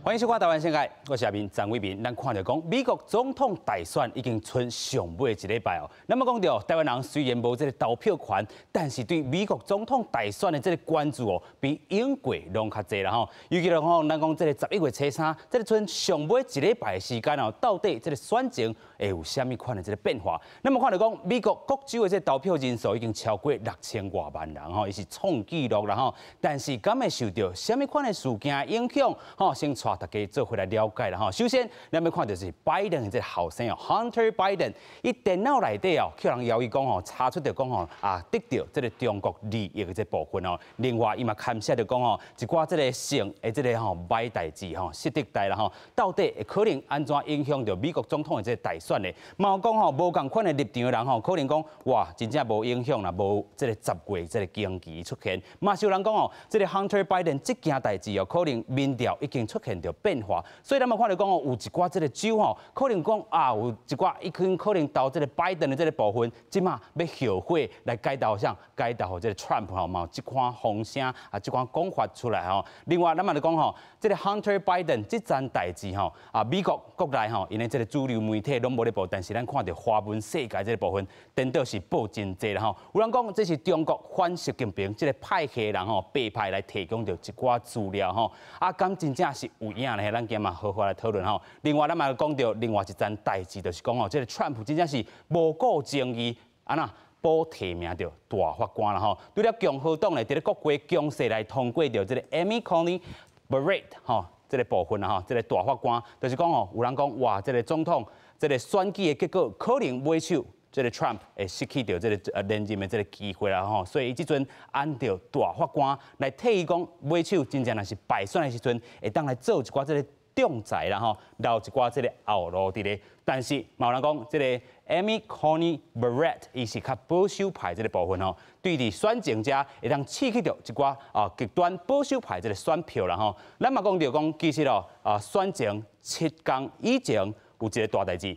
歡迎收看《台灣世界》，我是阿明張偉民。咱看著講，美國總統大選已經賰上尾一禮拜哦。咱嘛講著，台灣人雖然無這个投票權，但是對美國總統大選的這个關注哦，比英國攏較濟啦吼。尤其來講，咱講這个11月初3，這个賰上尾一禮拜的時間哦，到底這个選情會有啥物款的這个變化？咱嘛看著講，美國各州的這个投票人數已經超過6000外萬人吼，伊是創紀錄啦吼。但是敢會受著啥物款的事件影響？吼，先帶大家做伙來了解啦吼。首先，咱欲看著是拜登的這个後生哦，Hunter Biden，伊電腦內底哦，予人懷疑講吼，查出著講吼啊，得著這个中國利益的這部分哦。另外，伊嘛牽涉著講吼，一寡這个性的這个吼䆀代誌吼，失德代啦吼，到底會可能按怎影響著美國總統的這个大選呢？嘛有講吼，無仝款的立場的人吼，可能講哇，真正無影響啦，無這个10月這个驚奇出現。嘛是有人講哦，這个 Hunter Biden 這件代誌哦，可能民調已經出現著變化，所以咱嘛看著講哦，有一寡這个州吼，可能講啊，有一寡已經可能投這个拜登的這个部分，這馬欲後悔來改投啥？改投予這个 Trump 吼，嘛有這款風聲啊，這款講法出來吼。另外，咱嘛咧講吼，這个 Hunter Biden 這樁代誌吼，啊，美國國內吼，𪜶的這个主流媒體攏無咧報，但是咱看著華文世界這个部分，顛倒是報真濟啦吼。有人講這是中國反習近平這个派系人吼，白派來提供著一寡資料吼，啊，敢真正是有影咧？咱今嘛好好來討論吼。另外，咱嘛講著另外一樁代誌，就是講吼，這个 Trump 真正是無顧正義，按怎保提名著大法官啦吼。除了共和黨咧，佇咧國會強勢來通過著這个 Amy Coney Barrett 吼，這个部分啦吼，這个大法官，就是講吼，有人講哇，這个總統這个選舉的結果可能尾手。這个 Trump 會失去著這个連任的這个機會啦吼，所以伊這陣按著大法官來替伊講，尾手真正若是敗選的時陣，會當來做一寡這个仲裁啦吼，留一寡這个後路佇咧。但是嘛有人講，這个 Amy Coney Barrett 伊是較保守派這个部分吼，對佇選情遮會當刺激著一寡啊極端保守派這个選票啦吼。咱嘛講著講，其實哦啊選前7工以前有一个大代誌。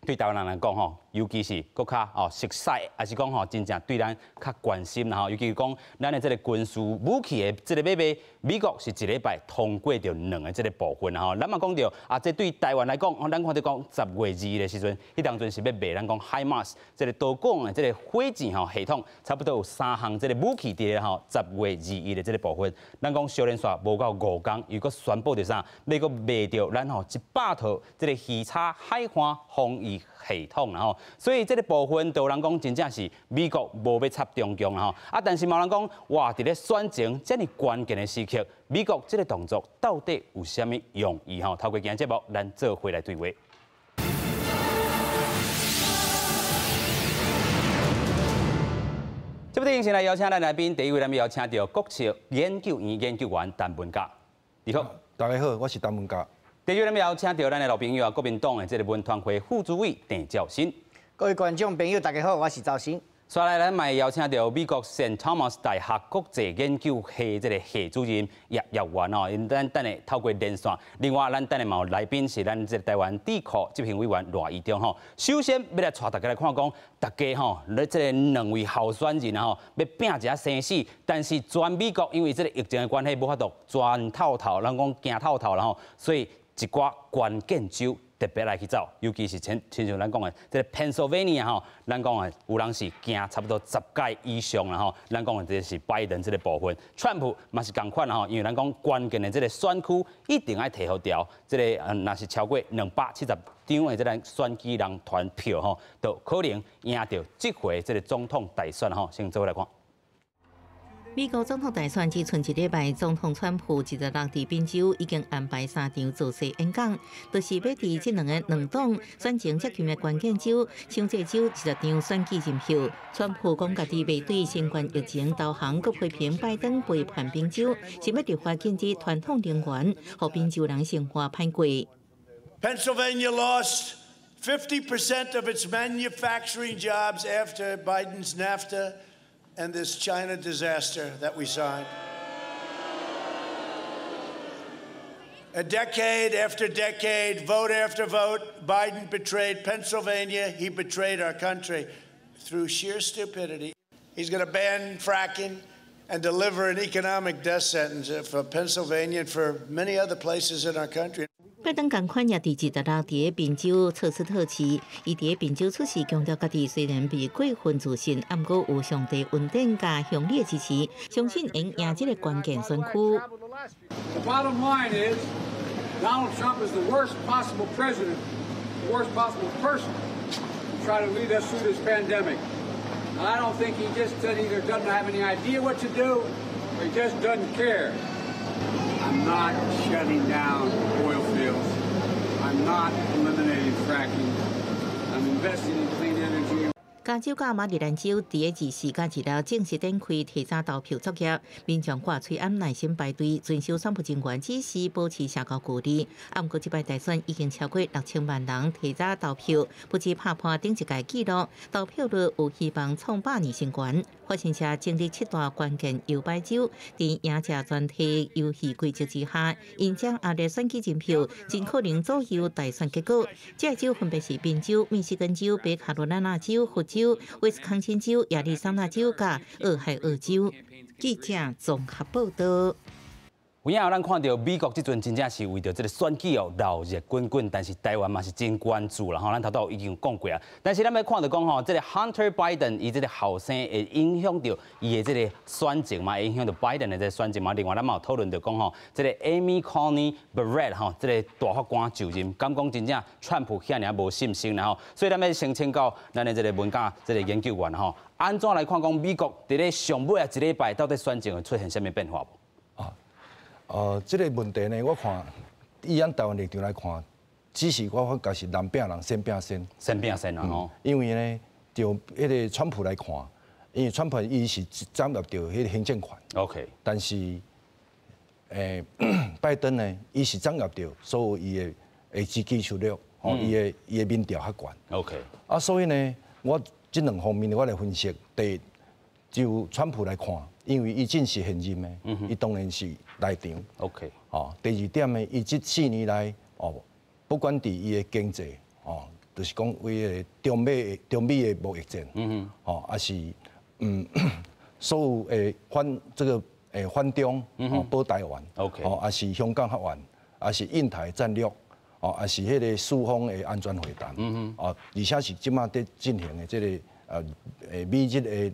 對台灣人來講吼，尤其是閣較哦熟悉，抑是講吼真正對咱較關心啦吼。尤其是講咱的這个軍事武器的這个買賣，美國是一禮拜通過著兩个這个部分吼。咱嘛講著啊，這對台灣來講，咱看著講10月2的時陣，彼當陣是欲賣咱講 HIMARS 這个多管的這个火箭吼系統，差不多有三項這个武器佇咧吼。10月21的這个部分，咱講小連續無夠5工，又閣宣布著啥？欲閣賣著咱吼100套這个魚叉海岸防禦系統啦吼，所以這个部分就有人講真正是美國無欲插中共啦吼，啊，但是嘛有人講哇，佇咧選情這麼關鍵的時刻，美國這个動作到底有啥物用意吼？透過今日節目，咱做伙來對話。這部電影先來邀請咱來賓，第一位咱們邀請著國策研究院研究員陳文甲，你好。大家好，我是陳文甲。第二，咱們邀請著咱的老朋友啊，國民黨的這个文傳會副主委鄭兆新。各位觀眾朋友，大家好，我是兆新。接下來，咱嘛邀請著美國聖托馬斯大學國際研究系這个系主任葉燁元哦，𪜶咱等下透過連線。另外，咱等下嘛有來賓是咱這个台灣智庫執行委員賴怡忠吼。首先，欲來帶大家來看講，大家吼，咧這个兩位候選人吼，欲拚一下生死，但是全美國因為這个疫情的關係，無法度全透透，咱講行透透啦吼，所以一寡關鍵州特別來去走，尤其是親像咱講的這个 Pennsylvania 吼，咱講的有人是行差不多10屆以上啦吼，咱講的這是拜登這个部分，川普嘛是仝款啦吼，因為咱講關鍵的這个選區一定愛提予牢，這个若是超過270張的這个選舉人團票吼，就可能贏著這回這个總統大選吼。先做伙來看。美國總統大選只賰一禮拜，總統川普26佇賓州已經安排三場造勢演講，就是欲佇這兩个兩黨選情接近的關鍵州，搶這州20張選舉人票。川普講家己袂對新冠疫情投降，閣批評拜登背叛賓州，是欲立法禁止傳統能源，予賓州人生活歹過。 Pennsylvania lost 50% of its manufacturing jobs after Biden's NAFTA and this China disaster that we signed. A decade after decade, vote after vote, Biden betrayed Pennsylvania. He betrayed our country through sheer stupidity. He's going to ban fracking And deliver an economic death sentence for Pennsylvania and for many other places in our country. 拜登仝款也佇26佇賓州徹斯特市，伊佇賓州出席強調，家己雖然未過分自信，毋過有上帝恩典佮鄉里的支持，相信會贏這个關鍵選區。 The bottom line is, Donald Trump is the worst possible president, the worst possible person to try to lead us through this pandemic. And I don't think he just either doesn't have any idea what to do or he just doesn't care. I'm not shutting down oil fields. I'm not eliminating fracking. I'm investing in clean energy. 加州佮馬里蘭州佇24佮26正式展開提早投票作業，民眾掛喙罨耐心排隊，遵守選務人員指示，保持社交距離。毋過這擺大選已經超過6000萬人提早投票，不止拍破頂一屆紀錄，投票率有希望創100年新高。法新社整理七大關鍵搖擺州，佇贏者全提遊戲規則之下，𪜶掌握的選舉人票，真可能左右大選結果。這州分別是賓州、密西根州、北卡羅來納州、佛州、威斯康星州、亞利桑那州佮俄亥俄州。記者綜合報道。有影咱看著美國這陣真正是為著這个選舉哦鬧熱滾滾，但是台灣嘛是真關注啦吼，咱頭拄已經有講過啊。但是咱欲看著講吼，這个 Hunter Biden 伊這个後生會影響著伊的這个選情嘛，會影響著拜登的這个選情嘛。另外咱嘛有討論著講吼，這个 Amy Coney Barrett 吼，這个大法官就任，敢講真正川普遐爾無信心啦吼。所以咱欲先請教咱的這个文教這个研究員吼，按怎來看講美國佇咧上尾仔一禮拜到底選情會出現啥物變化無？這个問題呢，我看以咱台灣立場來看，只是我發覺是男拚人先拚先，先拚先啊吼。因為呢，就彼个川普來看，因為川普伊是掌握著彼个行政權但是，拜登呢，伊是掌握著所有伊的的支持率，吼，伊的民調較懸。 啊，所以呢，我這兩方面我來分析，第一，就川普來看，因為伊正是現任的，伊當然是來場。 哦，第二點呢，伊這4年來，哦，不管佇伊的經濟，哦，就是講為个中美的貿易戰，哦，抑是所有的反這个反中，哦，保台灣哦，抑是香港法案，抑是印太戰略，哦，抑是彼个四方的安全會談，哦，而且是這馬佇進行的這个美日的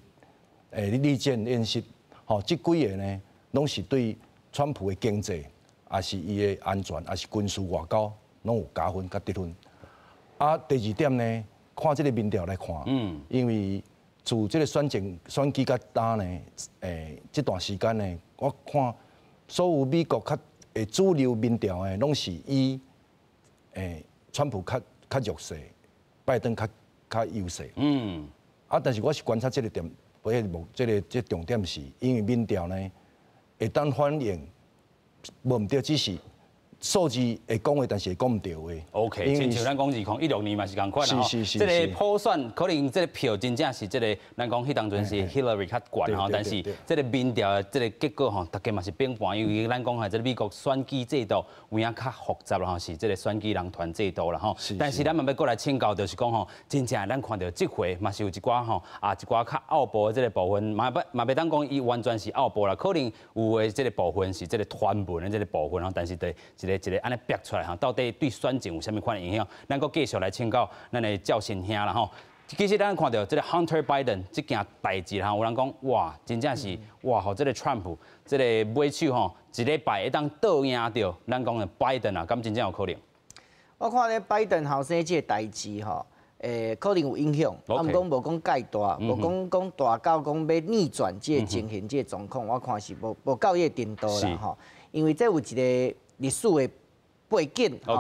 利劍演習，吼，這幾个呢，攏是對川普的經濟，抑是伊的安全，抑是軍事外交，攏有加分佮得分。啊，第二點呢，看這个民調來看，因為自這个選情選舉到今呢，這段時間呢，我看所有美國較主流民調的，攏是以川普較較弱勢，拜登較較優勢。啊，但是我是觀察這个點，不個目，這个這重點是，因為民調呢，會當反映無毋對，只是數字會講話，但是會講毋對話。 OK，親像咱講2016年嘛是仝款啦吼。這个普選可能這个票真正是這个，咱講彼當陣是 Hillary 較懸吼，但是這个民調的這个結果吼，大家嘛是變盤，因為咱講係這个美國選舉制度有影較複雜啦吼，是這个選舉人團制度啦吼。但是咱嘛欲閣來請教，就是講吼，真正咱看著這回嘛是有一寡吼啊一寡較奧步的這个部分，嘛不嘛袂當講伊完全是奧步啦，可能有的這个部分是這个傳聞的這个部分吼，但是對一個一個按呢煏出來吼，到底對選情有啥物款的影響？咱閣繼續來請教咱的趙新兄啦吼。其實咱看著這个 Hunter Biden 這件代誌吼，有人講哇，真正是哇，予這个 Trump 這个尾手吼，一禮拜會當倒贏著咱講的拜登啊，敢真正有可能？我看咧拜登後生這个代誌吼，可能有影響，啊，毋過無講蓋大，無講講大到講欲逆轉這个情形、這个狀況，我看是無無到彼个程度啦吼。因為這有一个歷史的背景，吼，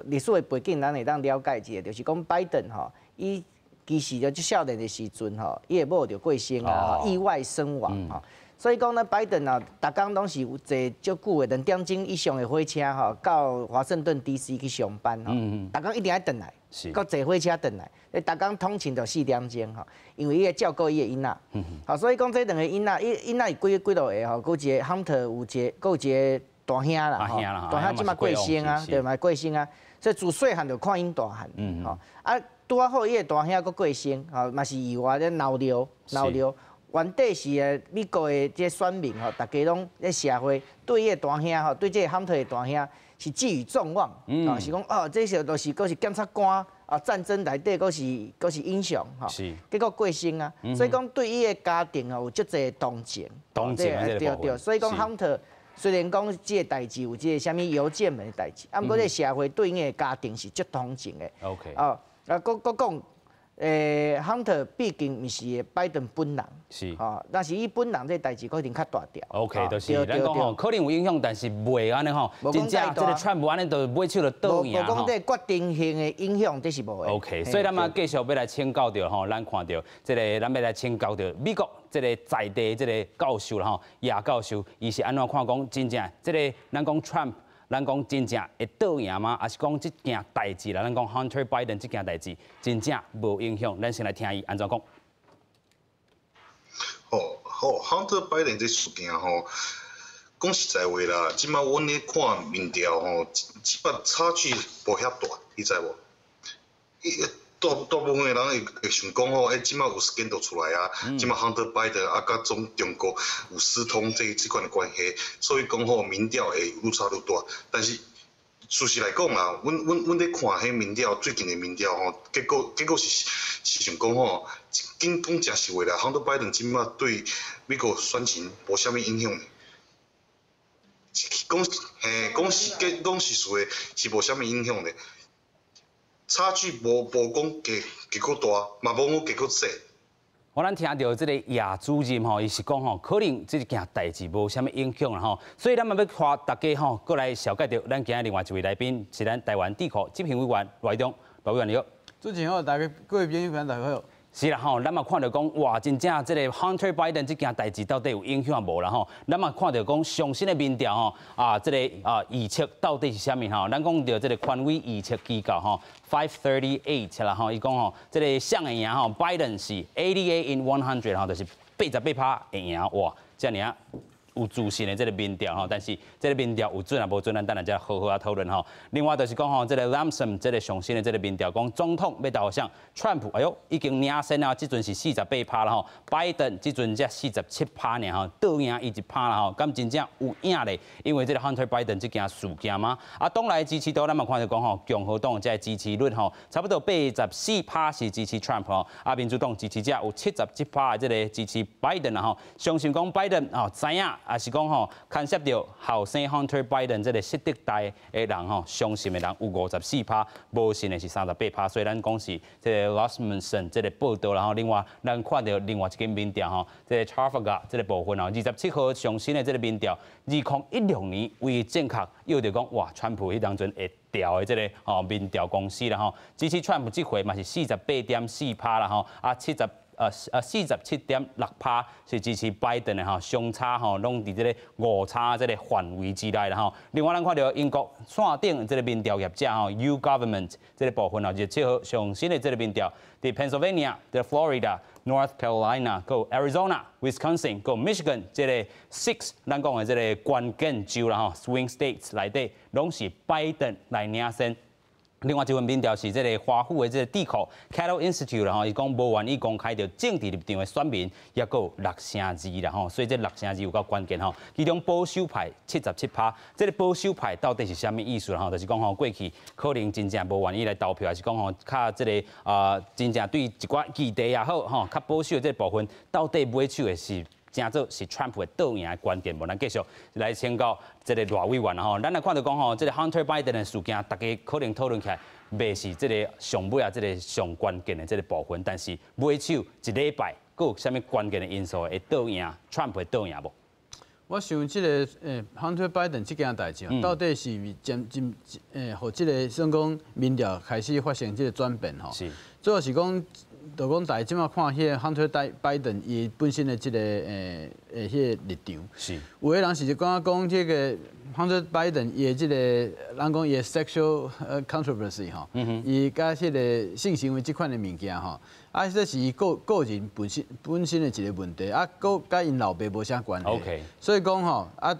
歷史的背景，咱會當了解一下，就是講拜登吼，伊其實就少年的時陣吼，伊的某就過身啊，意外身亡吼，所以講呢，拜登啊，逐工攏是有坐足久的2點鐘以上的火車吼，到華盛頓 DC 去上班吼，逐工一定愛轉來，閣坐火車轉來，逐工通勤就4點鐘吼，因為伊會照顧伊的囡仔，好，所以講這兩個囡仔，伊囡仔有幾幾落个吼，閣有一個 Hunter 有一個，閣有一個大兄啦，吼，大兄這馬過身啊，對嘛過身啊，所以自細漢就看𪜶大漢，吼，啊，拄仔好伊的大兄閣過身，吼，嘛是意外咧腦瘤，腦瘤。原底是誒美國的這選民吼，大家攏咧社會對伊的大兄吼，對這個亨特的大兄是寄予眾望，啊，是講哦，這時候都是閣是檢察官啊，戰爭內底閣是英雄吼，結果過身啊，所以講對伊的家庭哦有足濟同情，同情對對，所以講亨特雖然講這個代誌有這個啥物郵件門的代誌，啊，毋過這個社會對𪜶的家庭是足同情的。 哦，啊，閣閣講。亨特畢竟毋是拜登本人，吼，但是伊本人這代誌可能較大條。 OK，就是咱講吼，可能有影響，但是袂按呢吼，真正這個川普按呢就尾手就倒贏吼。無講這決定性的影響，這是無的。 OK，所以咱嘛繼續欲來請教著吼，咱看著這個，咱欲來請教著美國這個在地這個教授啦吼，葉教授，伊是按怎看講真正這個咱講 Trump。咱講真正會倒贏嗎？抑是講這件代誌啦？咱講 Hunter Biden 這件代誌真正無影響？咱先來聽伊按怎講。好，好，Hunter Biden 這事件吼，講實在話啦，這擺阮咧看民調吼，這擺差距無遐大，你知無？大大部分的人會想講吼，欸，這擺有 scandal 出來啊，這擺 Hunter Biden 啊，佮中國有私通這款的關係，所以講吼，民調會愈差愈大。但是事實來講啦，阮咧看彼民調，最近的民調吼，結果是想講吼，講講誠實話啦，Hunter Biden 這擺對美國選情無啥物影響。講嘿，講實講實事的，是無啥物影響的。差距無講加加閣大，嘛無講加閣細。我咱聽著這個葉主任吼，伊是講吼，可能這件代誌無啥物影響啦吼，所以咱嘛欲帶大家吼，過來紹介著咱今日另外一位來賓，是咱台灣智庫執行委員賴中，賴委員你好。主持人好，大家各位朋友大家好。是啦吼，咱嘛看著講，哇，真正這個 Hunter Biden 這件代誌到底有影響無啦吼？咱嘛看著講上新的民調吼，啊，這個啊預測到底是啥物吼？咱講著這個權威預測機構吼，538 啦吼，伊講吼，這個誰會贏吼，Biden 是 88 in 100 吼，就是88趴會贏，哇，遮爾有自信的這個民調吼，但是這個民調有準抑無準，咱等下再好好仔討論吼。另外就是講吼，這個 Rasmussen 這個上新的這個民調講，總統欲投予誰，川普，哎喲，已經領先啊，這陣是48趴啦吼，拜登這陣才47趴爾吼，倒贏伊1趴啦吼，敢真正有影咧？因為這個 Hunter Biden 這件事件嗎？啊，黨內支持度咱嘛看著講吼，共和黨這個支持率吼，差不多84趴是支持 Trump 吼，啊，民主黨支持者有77趴的這個支持拜登啦吼，相信講拜登哦知影。抑是講吼，牽涉著後生 Hunter Biden 這個失德代的人吼，相信的人有54趴，無信的是38趴。所以咱講是這個 Rasmussen 這個報道，然後另外咱看著另外一間民調吼，這個 Trafalgar 這個部分吼，27號上新的這個民調，2016年唯一正確，又就講哇，川普彼當陣會掉的這個吼民調公司啦吼，支持川普這回嘛是48.4趴啦吼，啊47.6趴是支持拜登的吼，相差吼攏佇這個誤差這個範圍之內啦吼。另外，咱看著英國線頂這個民調業者吼，YouGov 這個部分吼，27號上新的這個民調，佇 Pennsylvania、佇 Florida、North Carolina、佮 Arizona、Wisconsin、佮 Michigan 這個 six 咱講的這個關鍵州啦吼，swing states 內底攏是拜登來領先。另外一份民調是這個華府的這個智庫 Cato Institute 啦吼，伊講無願意公開著政治立場的選民，抑閣有六成二啦吼，所以這六成二有夠關鍵吼。其中保守派77趴，這個保守派到底是啥物意思啦吼？就是講吼，過去可能真正無願意來投票，抑是講吼較這個啊，真正對一寡議題也好吼，較保守的這個部分，到底尾手的是成做是川普會倒贏的關鍵無？咱繼續來請教這個賴委員吼，咱來看著講吼，這個 Hunter Biden 的事件，大家可能討論起來，袂是這個上尾啊，這個上關鍵的這個部分，但是尾手一禮拜，閣有啥物關鍵的因素會倒贏川普會倒贏無？我想這個Hunter Biden 這件代誌，到底是真真予這個算講民調開始發生這個轉變吼？主要是講，就講大家這擺看彼個 Hunter Biden 伊本身的這個彼個立場。有的人是感覺講這個 Hunter Biden 伊的這個，人講伊的 sexual controversy 吼，伊佮彼個性行為這款的物件吼，啊，這是伊個人本身的一個問題，啊，閣佮𪜶老爸無啥關係。 所以講吼，啊，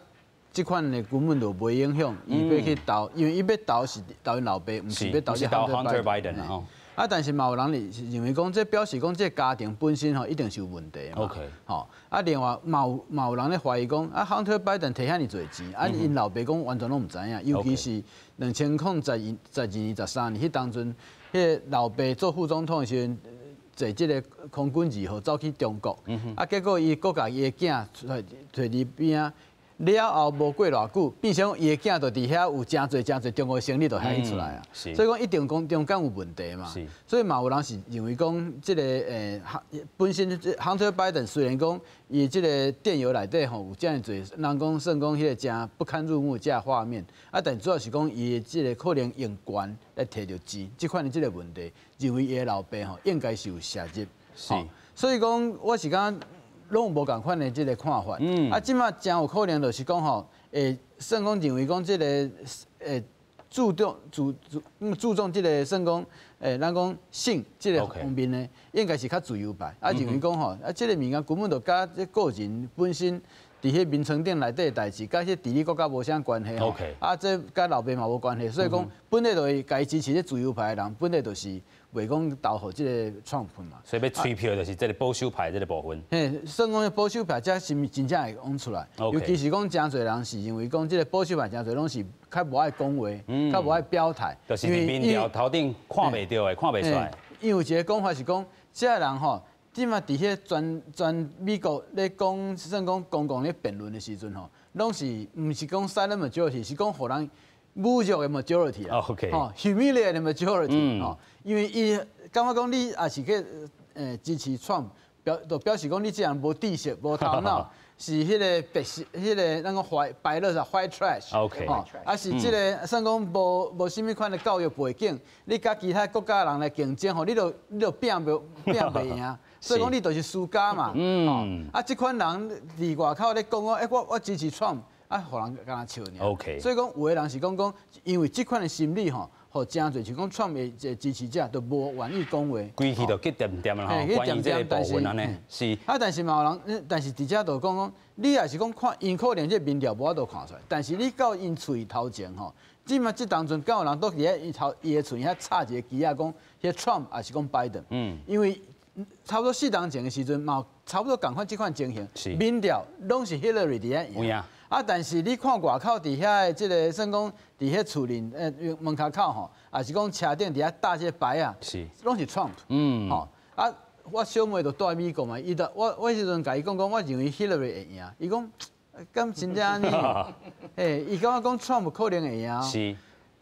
這款的根本就袂影響伊欲去投，因為伊欲投是投𪜶老爸，毋是欲投 Hunter Biden 吼。啊，但是嘛有人是認為講，這表示講這家庭本身吼一定是有問題嘛。 吼，啊，另外嘛有人咧懷疑講，啊，亨特拜登提遐爾濟錢，啊，𪜶老爸講完全攏毋知影，尤其是2012年、13年彼當陣，彼個老爸做副總統的時陣，坐這個空軍二號走去中國，啊，結果伊閣共伊的囝提提佇邊仔。了後無過偌久，變成伊的囝就佇遐有誠濟誠濟中國生理就遐去出來啊，所以講一定講中間有問題嘛。所以嘛有人是認為講這個本身亨特拜登雖然講伊這個電郵內底吼有遮爾濟人講算講彼個誠不堪入目這畫面，啊，但主要是講伊這個可能用權來提著錢，這款的這個問題，認為伊的老爸吼應該是有涉入。所以講我是感覺攏有無仝款的這個看法。啊，這馬誠有可能就是講吼，算講認為講這個注重注注注重這個算講咱講性這個方面呢，應該是較自由派。啊，認為講吼，啊，這個物件根本就佮這個人本身佇彼眠床頂內底的代誌，佮彼治理國家無啥關係吼。啊，這佮老爸嘛無關係，所以講本來就是共伊支持這自由派的人，本來就是袂講投予這個川普嘛。所以欲催票就是這個保守派這個部分。嘿，算講保守派才是毋真正會講出來。尤其是講誠濟人是認為講這個保守派誠濟攏是較無愛講話，較無愛表態。就是佇民調頭頂看袂著的，看袂出來。因為有一個講法是講，這個人吼，這馬佇彼全全美國咧講，算講公共咧辯論的時陣吼，攏是毋是講 silent majority，是講予人侮辱的 majority 啊。吼，humiliate majority 吼，因為伊感覺講你也是去支持 Trump，就表示講你這人無知識、無頭腦，是彼個白色、彼個咱講壞白垃圾 white trash。 吼，啊是這個算講無啥物款的教育背景，你佮其他國家人來競爭吼，你就拼袂贏。所以講你就是輸家嘛。啊，這款人佇外口咧講講，欸，我支持 Trump，啊，予人敢若笑爾。 所以講有的人是講講，因為這款的心理吼，予誠濟就講 Trump 的支持者都無願意講話。規氣就激恬恬啦吼，關於這個部分按呢，是。啊，但是嘛有人，但是佇遮就講講，你若是講看，𪜶可能這民調無法度看出來，但是你到𪜶厝頭前吼，這馬這當陣敢有人都佇遐伊頭伊的厝遐插一個旗仔，講彼 Trump 抑是講拜登。因為差不多4冬前的時陣，嘛差不多仝款這款情形，民調攏是 Hillary 佇遐贏。啊，但是你看外口佇遐的這個算講佇彼厝裡門跤口吼，抑是講車頂佇遐搭這個牌仔，攏是 Trump。吼，啊，我小妹就蹛美國嘛，伊就我彼時陣共伊講講，我認為 Hillary 會贏，伊講敢真正按呢？嘿，伊感覺講 Trump 可能會贏。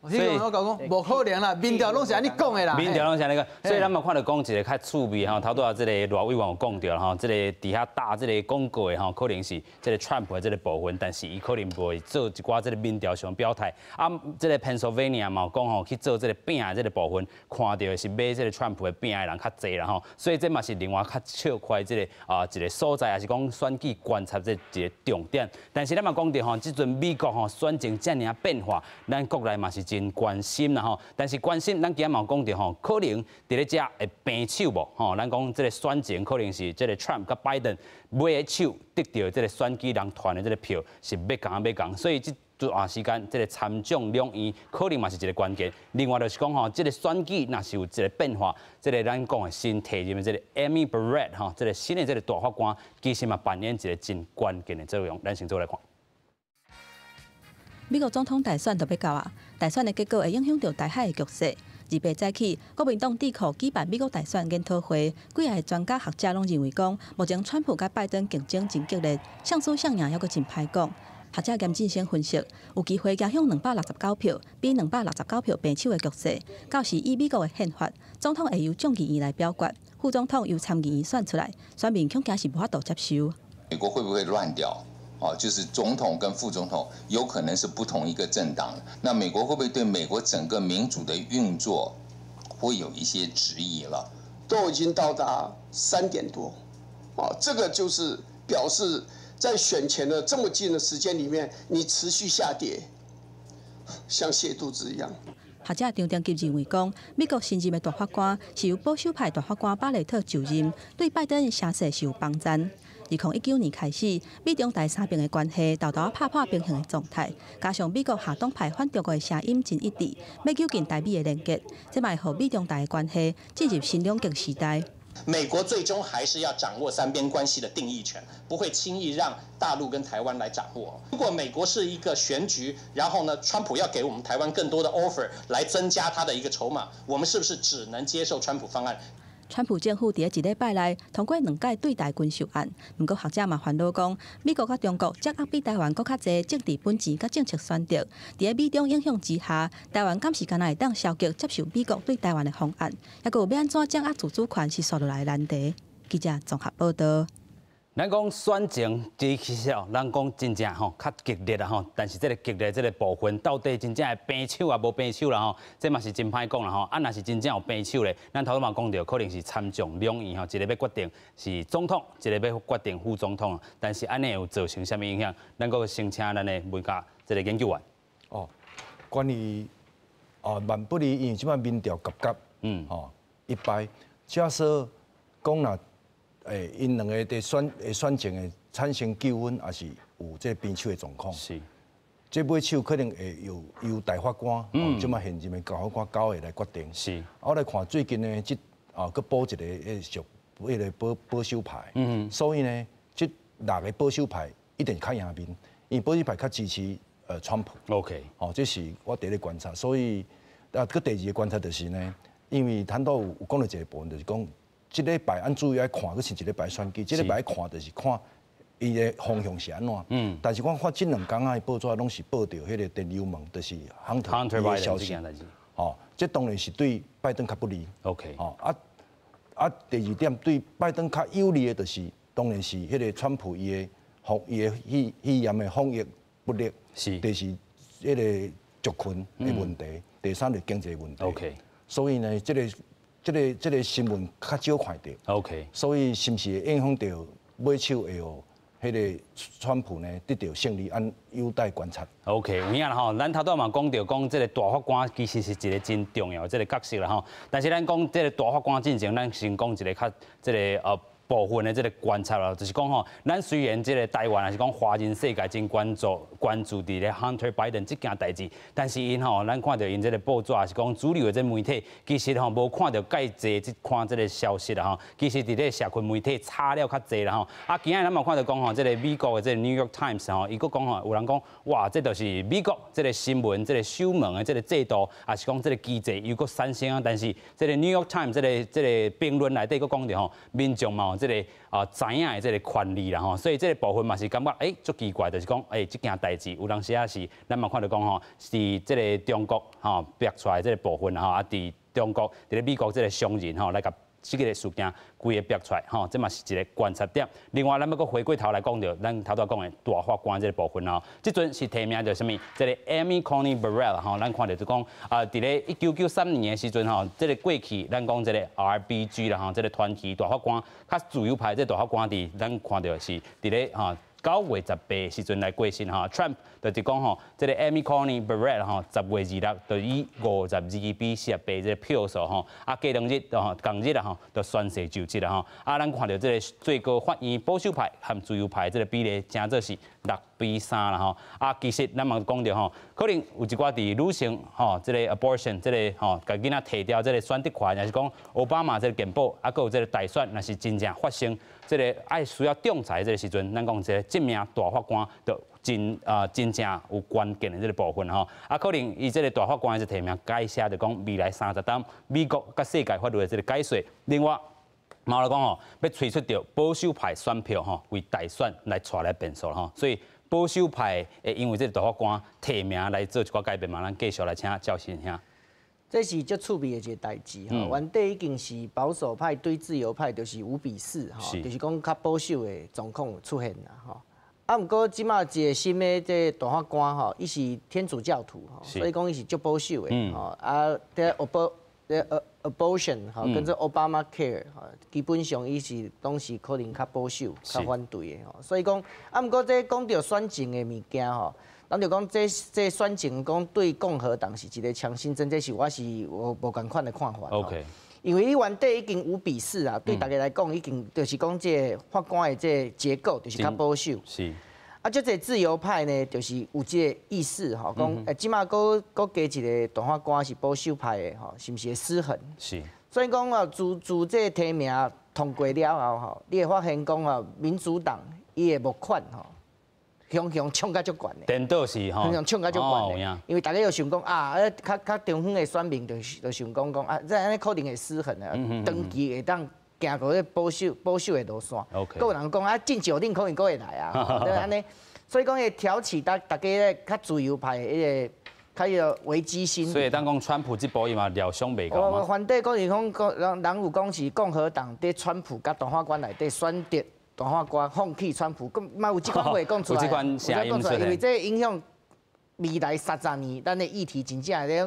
所以我講無可能啦，民調攏是按呢講的啦。民調攏是按呢講，所以咱嘛看著講一個較趣味吼，頭拄仔這個賴委員有講著吼，這個佇遐搭這個廣告的吼，可能是這個 Trump 的這個部分，但是伊可能袂做一寡這個民調上表態。啊，這個 Pennsylvania 嘛有講吼，去做這個餅的這個部分，看著的是買這個 Trump 的餅的人較濟啦吼，所以這嘛是另外較笑看這個啊一個所在，抑是講選舉觀察這一個重點。但是咱嘛講著吼，這陣美國吼選情遮爾變化，咱國內嘛是真關心啦吼，但是關心咱今仔嘛有講著吼，可能佇咧遮會平手無吼？咱講這個選情可能是這個 Trump 佮拜登尾个手得著這個選舉人團的這個票是欲仝欲仝，所以這段時間這個參眾兩院可能嘛是一個關鍵。另外就是講吼，這個選舉若是有一個變化，這個咱講的新提任的這個 Amy Barrett 吼，這個新的這個大法官，其實嘛扮演一個真關鍵的作用。咱先做來看。美國總統大選就欲到啊！大選的結果會影響著台海的局勢。28早起，國民黨智庫舉辦美國大選研討會，幾个專家學者攏認為講，目前川普佮拜登競爭真激烈，誰輸誰贏猶閣真歹講。學者嚴進生分析，有機會贏向269票，比269票平手的局勢。到時依美國的憲法，總統會由眾議院來表決，副總統由參議院選出來，選民恐驚是無法度接受。美國會不會亂掉？哦，就是總統跟副總統有可能是不同一個政黨，那美國會不會對美國整個民主的運作會有一些質疑了？都已經到達3點多，啊，這個就是表示在選前的這麼近的時間裡面，你持續下跌，像瀉肚子一樣。學者張長吉認為講，美國新任的大法官是由保守派大法官巴雷特就任，對拜登的聲勢是有幫助。2019年開始，美中台三邊的關係沓沓拍破平衡的狀態，加上美國下黨派反中國的聲音真一致，欲糾緊台美的連結，這嘛會予美中台的關係進入新兩極時代。美國最終還是要掌握三邊關係的定義權，不會輕易讓大陸跟台灣來掌握。如果美國是一個選舉，然後呢，川普要給我們台灣更多的 offer 來增加他的一個籌碼，我們是不是只能接受川普方案？川普政府佇這一禮拜內通過兩屆對台軍售案，毋過學者嘛煩惱講，美國佮中國掌握比台灣閣較濟政治本錢佮政策選擇，佇咧美中影響之下，台灣敢是干焦會當消極接受美國對台灣的方案，抑閣有欲按怎掌握自主權是紲落來的難題。記者綜合報道。咱講選情，其實哦，咱講真正吼較激烈啦吼，但是這个激烈這个部分到底真正會平手抑無平手啦吼，這嘛是真歹講啦吼。啊，若是真正有平手咧，咱頭拄嘛講著，可能是參眾兩院吼，一个欲決定是總統，一個欲決定副總統。但是按呢有造成啥物影響？咱閣先請咱的文家這个研究員。哦，關於哦，萬不利，因為這擺民調挾挾，吼，一擺，假設講若。欸，𪜶兩个佇選選情會產生糾紛，抑是有這平手的狀況。這尾手可能會由大法官，這擺現任的大法官九个來決定。我來看最近呢，這啊，閣補一个彼屬彼个保守派。所以呢，這六个保守派一定較贏面，因為保守派較支持川普。 哦，這是我佇咧觀察。所以啊，閣第二个觀察就是呢，因為坦多有講著一个部分，就是講。這禮拜按主要愛看，閣是一禮拜選舉，這禮拜愛看就是看伊的方向是按怎。但是我看這兩工仔的報紙攏是報著彼个電郵門，就是亨特的消息。哦，這當然是對拜登較不利。 哦啊啊，第二點對拜登較有利的，就是當然是彼个川普伊的防伊的肺炎的防疫不力。第四，彼个族群的問題。第三就經濟問題。 所以呢，這個新聞較少看著。 所以是毋是會影響著尾手會予彼个川普呢得著勝利，按有待觀察。 OK，有影啦吼，咱頭拄嘛講著講這个大法官其實是一个真重要的這个角色啦吼。但是咱講這个大法官進前，咱先講一个較這个部分的這个觀察啦，就是講吼，咱雖然這个台灣，抑是講華人世界真關注佇咧 Hunter Biden 這件代誌，但是𪜶吼，咱看著𪜶這个報紙，抑是講主流的這媒體，其實吼無看著蓋濟這款這个消息啦吼。其實佇咧社群媒體炒了較濟啦吼。啊，今仔日咱嘛看著講吼，這个美國的這个 New York Times 吼，伊閣講吼，有人講哇，這就是美國這个新聞、這个守門的這个制度，抑是講這个機制又閣產生啊。但是這个 New York Times 這个評論內底閣講著吼，民眾嘛有這个啊知影的這个權利啦吼，所以這个部分嘛是感覺足奇怪，就是講這件代誌有當時仔是咱嘛看著講吼，是這个中國吼逼出來這个部分吼，啊佇中國佇咧美國這个商人吼來共這个事件規个逼出來吼，這嘛是一个觀察點。另外，咱欲閣回過頭來講著，咱頭拄講的大法官這个部分吼，這陣是提名著啥物？這个 Amy Coney Barrett 吼，咱看著就講啊，佇咧1993年的時陣吼，這个過去咱講這个 RBG 啦吼，這个團體大法官較自由派這个大法官佇咱看著是佇咧吼9月18時陣來過身吼，Trump 就是講吼，這个 Amy Coney Barrett 吼，10月26就以52比48這个票數吼，啊過兩日吼，仝日啦吼，就宣誓就職啦吼，啊咱看著這个最高法院保守派和自由派這个比例，誠做是6比3啦吼，啊其實咱嘛講著吼，可能有一寡佇女性吼，這个 abortion 這个吼，共囡仔提掉這个選擇權，抑是講奧巴馬這个健保，啊閣有這个大選，若是真正發生這个愛需要仲裁這个時陣，咱講這个這名大法官就真正有關鍵的這个部分吼，啊可能伊這个大法官的提名改寫就講未來30冬美國佮世界法律的這个解說。另外，嘛來講吼，欲催出著保守派選票吼，為大選來帶來變數吼，所以保守派會因為這个大法官提名來做一寡改變嘛，咱繼續來請趙先生。這是足趣味的一个代誌吼，原底已經是保守派對自由派就是5比4吼，就是講較保守的狀況出現啦吼。啊，毋過這馬一个新的這大法官吼，伊是天主教徒吼，所以講伊是足保守的吼。啊，這 abortion 吼，跟這 Obama Care 吼，基本上伊是攏是可能較保守、較反對的吼。所以講，啊，毋過這講著選情的物件吼，咱就講這選情講對共和黨是一个強心針，這是我是無仝款的看法。因為你原底已經5比4啊，對大家來講已經就是講這个法官的這個結構就是較保守。啊，這個自由派呢，就是有這個意思吼，講這馬閣閣加一個大法官是保守派的吼，是毋是會失衡？所以講啊，自這個提名通過了後吼，你會發現講啊，民主黨伊的募款吼，雄雄衝甲足懸的。顛倒是吼，雄雄衝甲足懸的。因為大家又想講啊，較較中遠的選民就想講講啊，這按呢可能會失衡啊，長期會當行過咧保守的路線。閣有人講啊，禁酒令可能閣會來啊，對按呢，所以講會挑起大家咧較自由派的彼個較彼個危機心理。所以當講川普這步伊嘛料想袂到嘛。我反對講是講講人人有講是共和黨佇川普佮大法官內底選擇大法官放棄川普，閣嘛有這款話講出來，有這款聲音出來，因為這影響未來30年，咱的議題真正咧。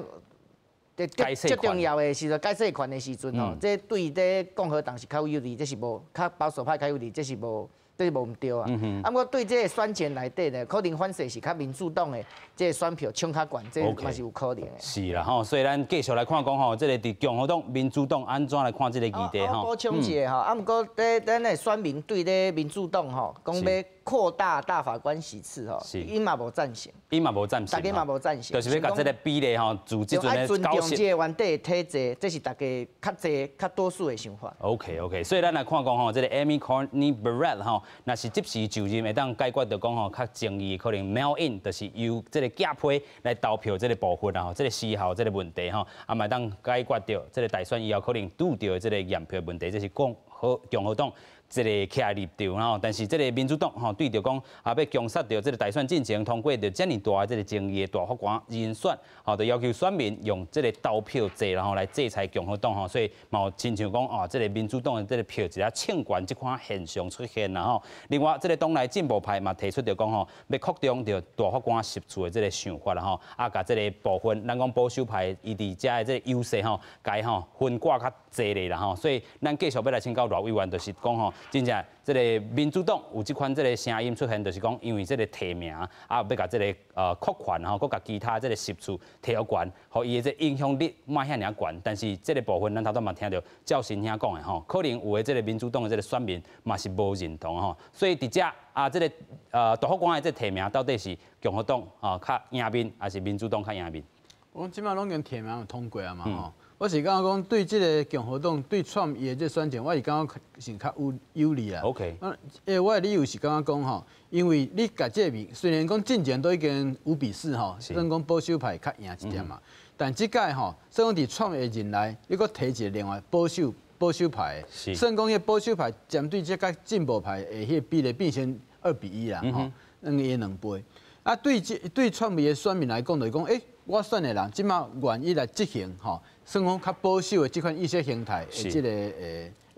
最重要的是解釋權的時陣吼，這對這共和黨是較有利，這是無較保守派較有利，這是無毋對啊。啊，毋過對這個選前內底呢，可能反勢是較民主黨的這個選票衝較懸，這嘛是有可能的。是啦吼，所以咱繼續來看講吼，這個佇共和黨、民主黨按怎來看這個議題吼。補充一下吼，啊，毋過咧咱的選民對咧民主黨吼，講欲擴大大法官席次吼，伊嘛無贊成。伊嘛無贊成。大家嘛無贊成。就是欲共這個比例吼，自這陣的尊重這個原底的體制，這是大家較濟較多數的想法。 OK，所以咱來看講吼，這個 Amy Coney Barrett 吼，若是即時就任，會當解決著講吼，較爭議可能 mail in，就是由這個寄批來投票這個部分啊，吼，這個時效這個問題吼，啊嘛會當解決著這個大選以後可能拄著的這個驗票問題，這是共和黨這個徛立場吼，但是這個民主黨吼對著講啊，欲強殺著這個大選進程通過著遮爾大的這個爭議的大法官人選，吼，就要求選民用這個投票制然後來制裁共和黨吼，所以嘛有親像講哦，這個民主黨的這個票一下衝懸這款現象出現啦吼。另外，這個黨內進步派嘛提出著講吼，欲擴張著大法官席次的這個想法啦吼，啊，共這個部分，咱講保守派伊佇遮的這個優勢吼，共吼分割較濟咧啦吼，所以咱繼續欲來請教賴委員，就是講吼，真正這個民主黨有這款這個聲音出現，就是講因為這個提名啊，欲共這個擴權吼，閣共其他這個席次提懸，予伊的這影響力莫遐爾懸。但是這個部分，咱頭拄嘛聽著趙新兄講的吼，可能有的這個民主黨的這個選民嘛是無認同吼，所以佇遮啊，這個大法官的這個提名到底是共和黨啊較贏面，還是民主黨較贏面？我這馬攏已經提名有通過啊嘛吼。我是感覺講對這個共和黨對川普伊的這選戰，我是感覺是較有利啊。 我的理由是感覺講吼，因為你共這個雖然講進前都已經5比4吼，算講保守派較贏一點嘛，但這擺吼，算講佇川普的任內，你閣提一個另外保守派的，算講彼保守派針對這個進步派的彼個比例變成2比1啦，吼，兩個兩倍。啊，對這對川普的選民來講，就是講，我選的人這馬願意來執行吼，算講較保守的這款意識形態的這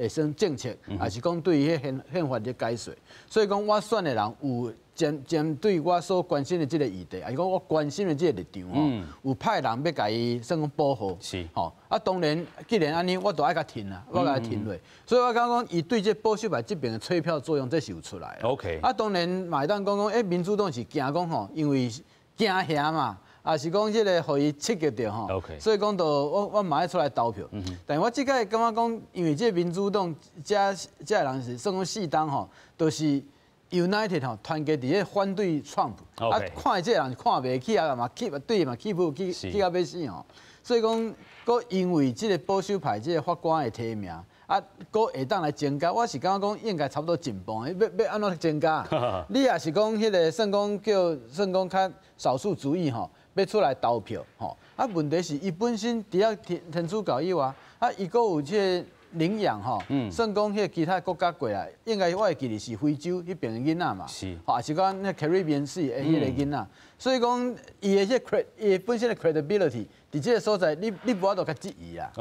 個算政策，還是講對於彼憲法的解說。所以講，我選的人有針對我所關心的這個議題，還是講我關心的這個立場吼，有派人欲共伊算講保護。吼，啊，當然，既然按呢，我就愛共挺啊，我共伊挺落。所以我感覺講，伊對這保守派這邊的催票作用，這是有出來的。 啊，當然，嘛會當講講，民主黨是驚講吼，因為驚嚇嘛。啊，是講這個予伊刺激著吼，所以講就我嘛愛出來投票。但我這擺感覺講，因為這民主黨這這人是算講四黨吼，都是 United 吼，團結佇咧反對川普。啊，看這個人看袂起啊，嘛氣對嘛氣不氣氣到欲死吼。所以講，閣因為這個保守派這個法官的提名，啊，閣會當來增加，我是感覺講應該差不多一半，欲按怎增加？你若是講彼個算講叫算講較少數族裔吼，欲出來投票吼，啊，問題是伊本身除了天主教以外，啊，伊閣有這個領養吼，算講彼個其他國家過來，應該我會記得是非洲彼邊的囡仔嘛，吼，抑是講那 Caribbean Sea 的彼個囡仔，所以講伊的這個伊本身的 credibility，佇這個所在，你無法度共質疑啊。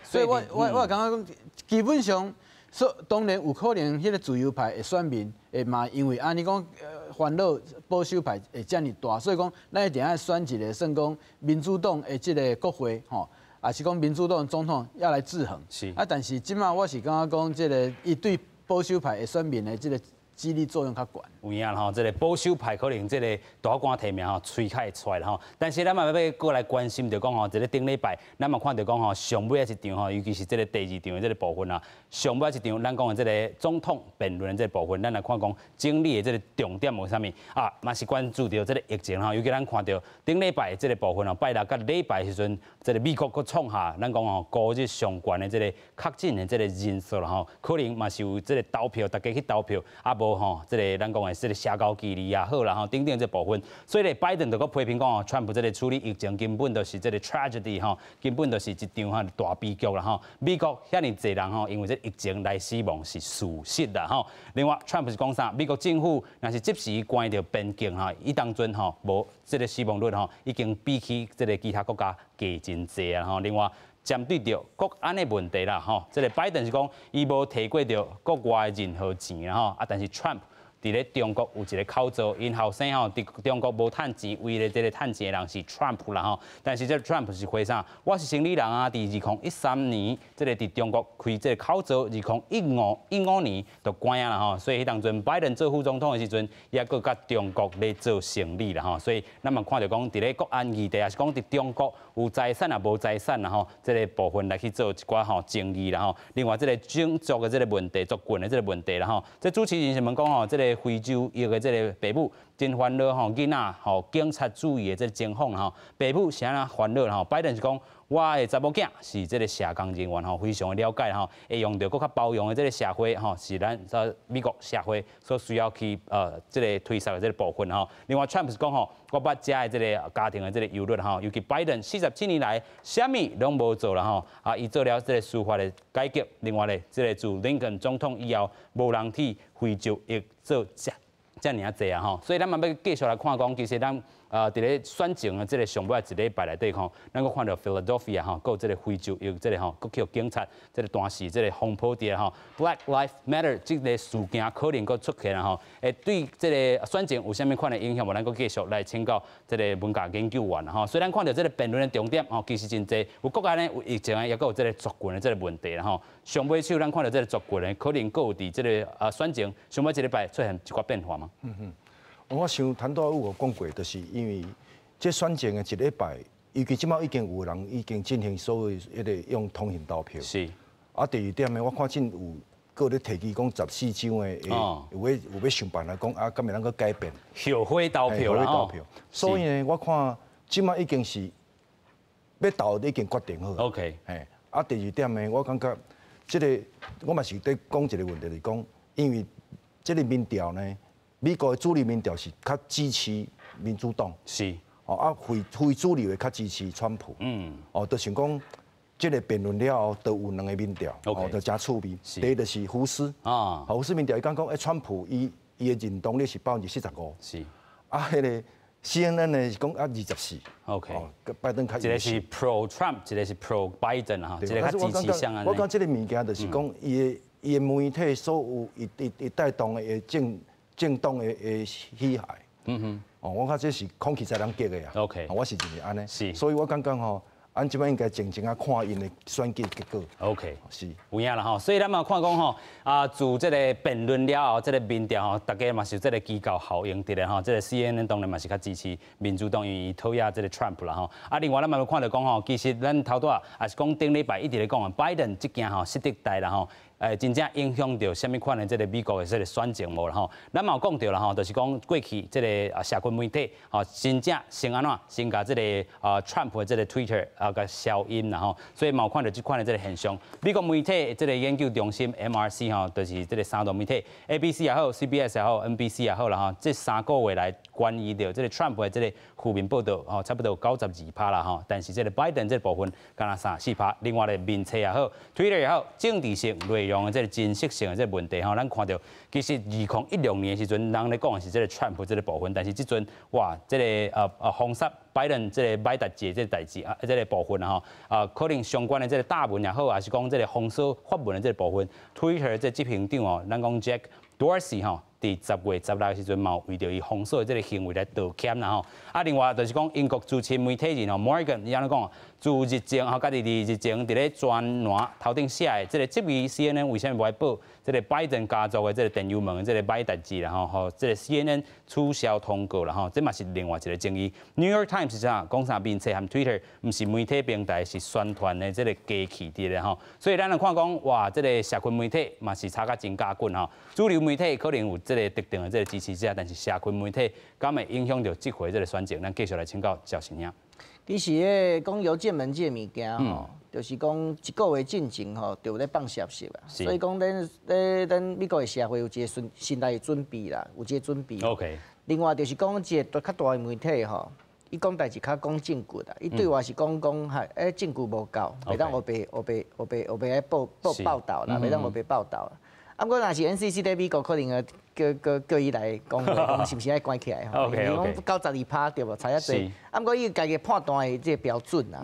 所以我感覺講，基本上，所當然有可能彼個自由派的選民會嘛，因為按呢講煩惱保守派會遮爾大，所以講咱一定愛選一個算講民主黨的這個國會吼，抑是講民主黨總統要來制衡。啊，但是這馬我是感覺講，這個伊對保守派的選民的這個激勵作用較懸。有影吼，這個保守派可能這個大法官提名吼，催較會出來吼。但是咱嘛欲閣來關心著講吼，這個頂禮拜，咱嘛看著講吼，上尾一場吼，尤其是這個第二場的這個部分啊，上尾一場咱講的這個總統辯論的這個部分，咱來看講整理的這個重點有啥物啊？嘛是關注著這個疫情吼，尤其咱看著頂禮拜這個部分吼，拜六佮禮拜時陣，這個美國閣創下咱講吼，孤日上懸的這個確診的這個人數啦吼，可能嘛是有這個投票，大家去投票，啊無吼，這個咱講的這個社交距離也好啦吼，等等這部分，所以咧，拜登就閣批評講吼，川普這個處理疫情根本就是這個 tragedy 吼，根本就是一場吼大悲劇啦吼。美國遐爾濟人吼，因為這疫情來死亡是事實啦吼。另外，川普是講啥？美國政府若是及時關著邊境吼，伊當陣吼無這個死亡率吼，已經比起這個其他國家低真濟啊吼。另外，針對著國安的問題啦吼，這個拜登是講伊無提過著國外的任何錢啦吼，啊，但是 Trump 佇咧中國有一個口座，𪜶後生吼佇中國無趁錢，唯一這個趁錢的人是 Trump 啦吼。但是這 Trump 是回啥？我是生理人啊，佇2013年，這個佇中國開這個口座，2015年就關啊啦吼。所以彼當陣拜登做副總統的時陣，也閣佮中國咧做生理啦吼。所以咱嘛看著講，佇咧國安議題，抑是講佇中國有財產抑無財產啦吼，這個部分來去做一寡吼爭議啦吼。另外，這個種族的這個問題、族群的這個問題啦吼。這主持人是問講吼，這個非洲裔的這個爸母真煩惱吼，囡仔吼警察主義的這個情況吼，爸母是按怎煩惱吼？拜登是講，我的查某囝是這個社工人員吼，非常的了解吼，會用著閣較包容的這個社會吼，是咱這美國社會所需要去這個推捒的這個部分吼。另外，川普是講吼，我捌遮的這個家庭的這個憂慮吼，尤其拜登47年來，啥物攏無做啦吼，啊，伊做了這個司法的改革。另外咧，這個自林肯總統以後，無人替非洲裔做遮遮爾濟啊吼，所以咱嘛欲繼續來看講，其實咱佇咧選前的這個上尾一禮拜內底吼，咱閣看著 Philadelphia 吼，閣有這個非洲裔這個吼，閣去警察這個彈死這個風波佇吼，Black Lives Matter 這個事件可能閣出現吼，會對這個選情有啥物款的影響無？咱閣繼續來請教這個文教研究員吼。所以咱看著這個辯論的重點吼，其實真濟，有國安的，有疫情的，抑閣有這個族群的這個問題啦吼。上尾手咱看著這個族群的，可能閣有佇這個選情上尾一禮拜出現一寡變化嗎？嗯哼。我想陳大有講過，就是因為這選前的一禮拜，尤其這擺已經有人已經進行所謂彼個用通訊投票。啊，第二點呢，我看見有閣咧提議講14州的，有欲想辦法講啊，敢會當閣改變？後悔投票啦。投票。所以呢，我看這擺已經是欲投已經決定好。 嘿，啊，第二點呢，我感覺這個我嘛是佇講一個問題，就是講，因為這個民調呢，美國的主流民調是較支持民主黨，哦啊，非非主流的較支持川普，哦，就像講，這個辯論了後，就有兩個民調，哦，就誠趣味。第一就是福斯，福斯民調伊講講，川普伊的認同率是45%，啊，彼個 CNN 呢是講啊24拜登較一個是 pro Trump，一個是 pro Biden 哈，一個較支持啥我講這個物件就是講，伊的媒體所有伊帶動的政黨的喜愛，哦，我看這是空氣才能結的啊。 我是認為按呢。所以我感覺吼，按這擺應該靜靜仔看𪜶的選舉結果。 有影啦吼，所以咱嘛看講吼，啊，自這個辯論了後，這個民調吼，大家嘛是有這個機構效應佇咧吼，這個 CNN 當然嘛是較支持民主黨，因為伊討厭這個 Trump 啦吼。啊，另外咱嘛有看著講吼，其實咱頭拄仔也是講頂禮拜一直咧講啊，拜登這件吼失德代啦吼。真正影響著啥物款的這個美國的這個選情無啦吼？咱嘛有講著啦吼，就是講過去這個啊社群媒體吼，真正先按怎，先共這個啊 Trump 的這個 Twitter 啊共消音啦吼，所以嘛有看著這款的這個現象。美國媒體這個研究中心 MRC 吼，就是這個三大媒體 ABC 也好，CBS 也好，NBC 也好啦吼，這三個月來關於著這個 Trump 的這個負面報道吼，差不多有92趴啦吼，但是這個拜登這個部分敢若3、4趴。另外咧面冊也好，Twitter 也好，政治性內容的這個真實性的這個問題吼，咱看著其實2016年的時陣，人咧講的是這個 Trump 這個部分，但是這陣哇，這個封殺拜登這個歹代誌這個代誌啊，這個部分吼，啊可能相關的這個貼文也好，抑是講這個封鎖發文的這個部分，Twitter 這個執行長哦，咱講 Jack Dorsey 吼，佇10月16的時陣，嘛有為著伊封鎖的這个行為來道歉啦吼。啊，另外就是講英國資深媒體人吼 Morgan 伊按呢講，自日前吼，家己佇日前佇咧專欄頭頂寫的這个質疑 CNN 為啥物無愛報這个拜登家族的這个電郵門的這个歹代誌啦吼，予這个 CNN 取消通告啦吼，這嘛是另外一个爭議。New York Times 是啥？講啥面冊和 Twitter 毋是媒體平台，是宣傳的這个機器佇咧吼。所以咱來看講，哇，這个社群媒體嘛是炒甲真加滾吼。主流媒體可能有這个特定的這个支持者，但是社群媒體敢會影響著這回這个選情？咱繼續來請教趙先生。其實彼講郵件門這个物件吼，就是講一個月進前吼，就有咧放消息啊。所以講，咱咧咱美國的社會有一个心心內的準備啦，有這个準備。 另外就是講一个較大的媒體吼，伊講代誌較講證據啦，伊對外是講講係，證據無夠，袂當烏白烏白烏白烏白來報報報導啦，袂當烏白報導啦。啊，毋過若是 NCC 佇美國，可能叫叫叫伊來講話，講是毋是愛關起來吼？因為講92趴對無？差遐濟。啊，毋過伊家己判斷的這个標準啦。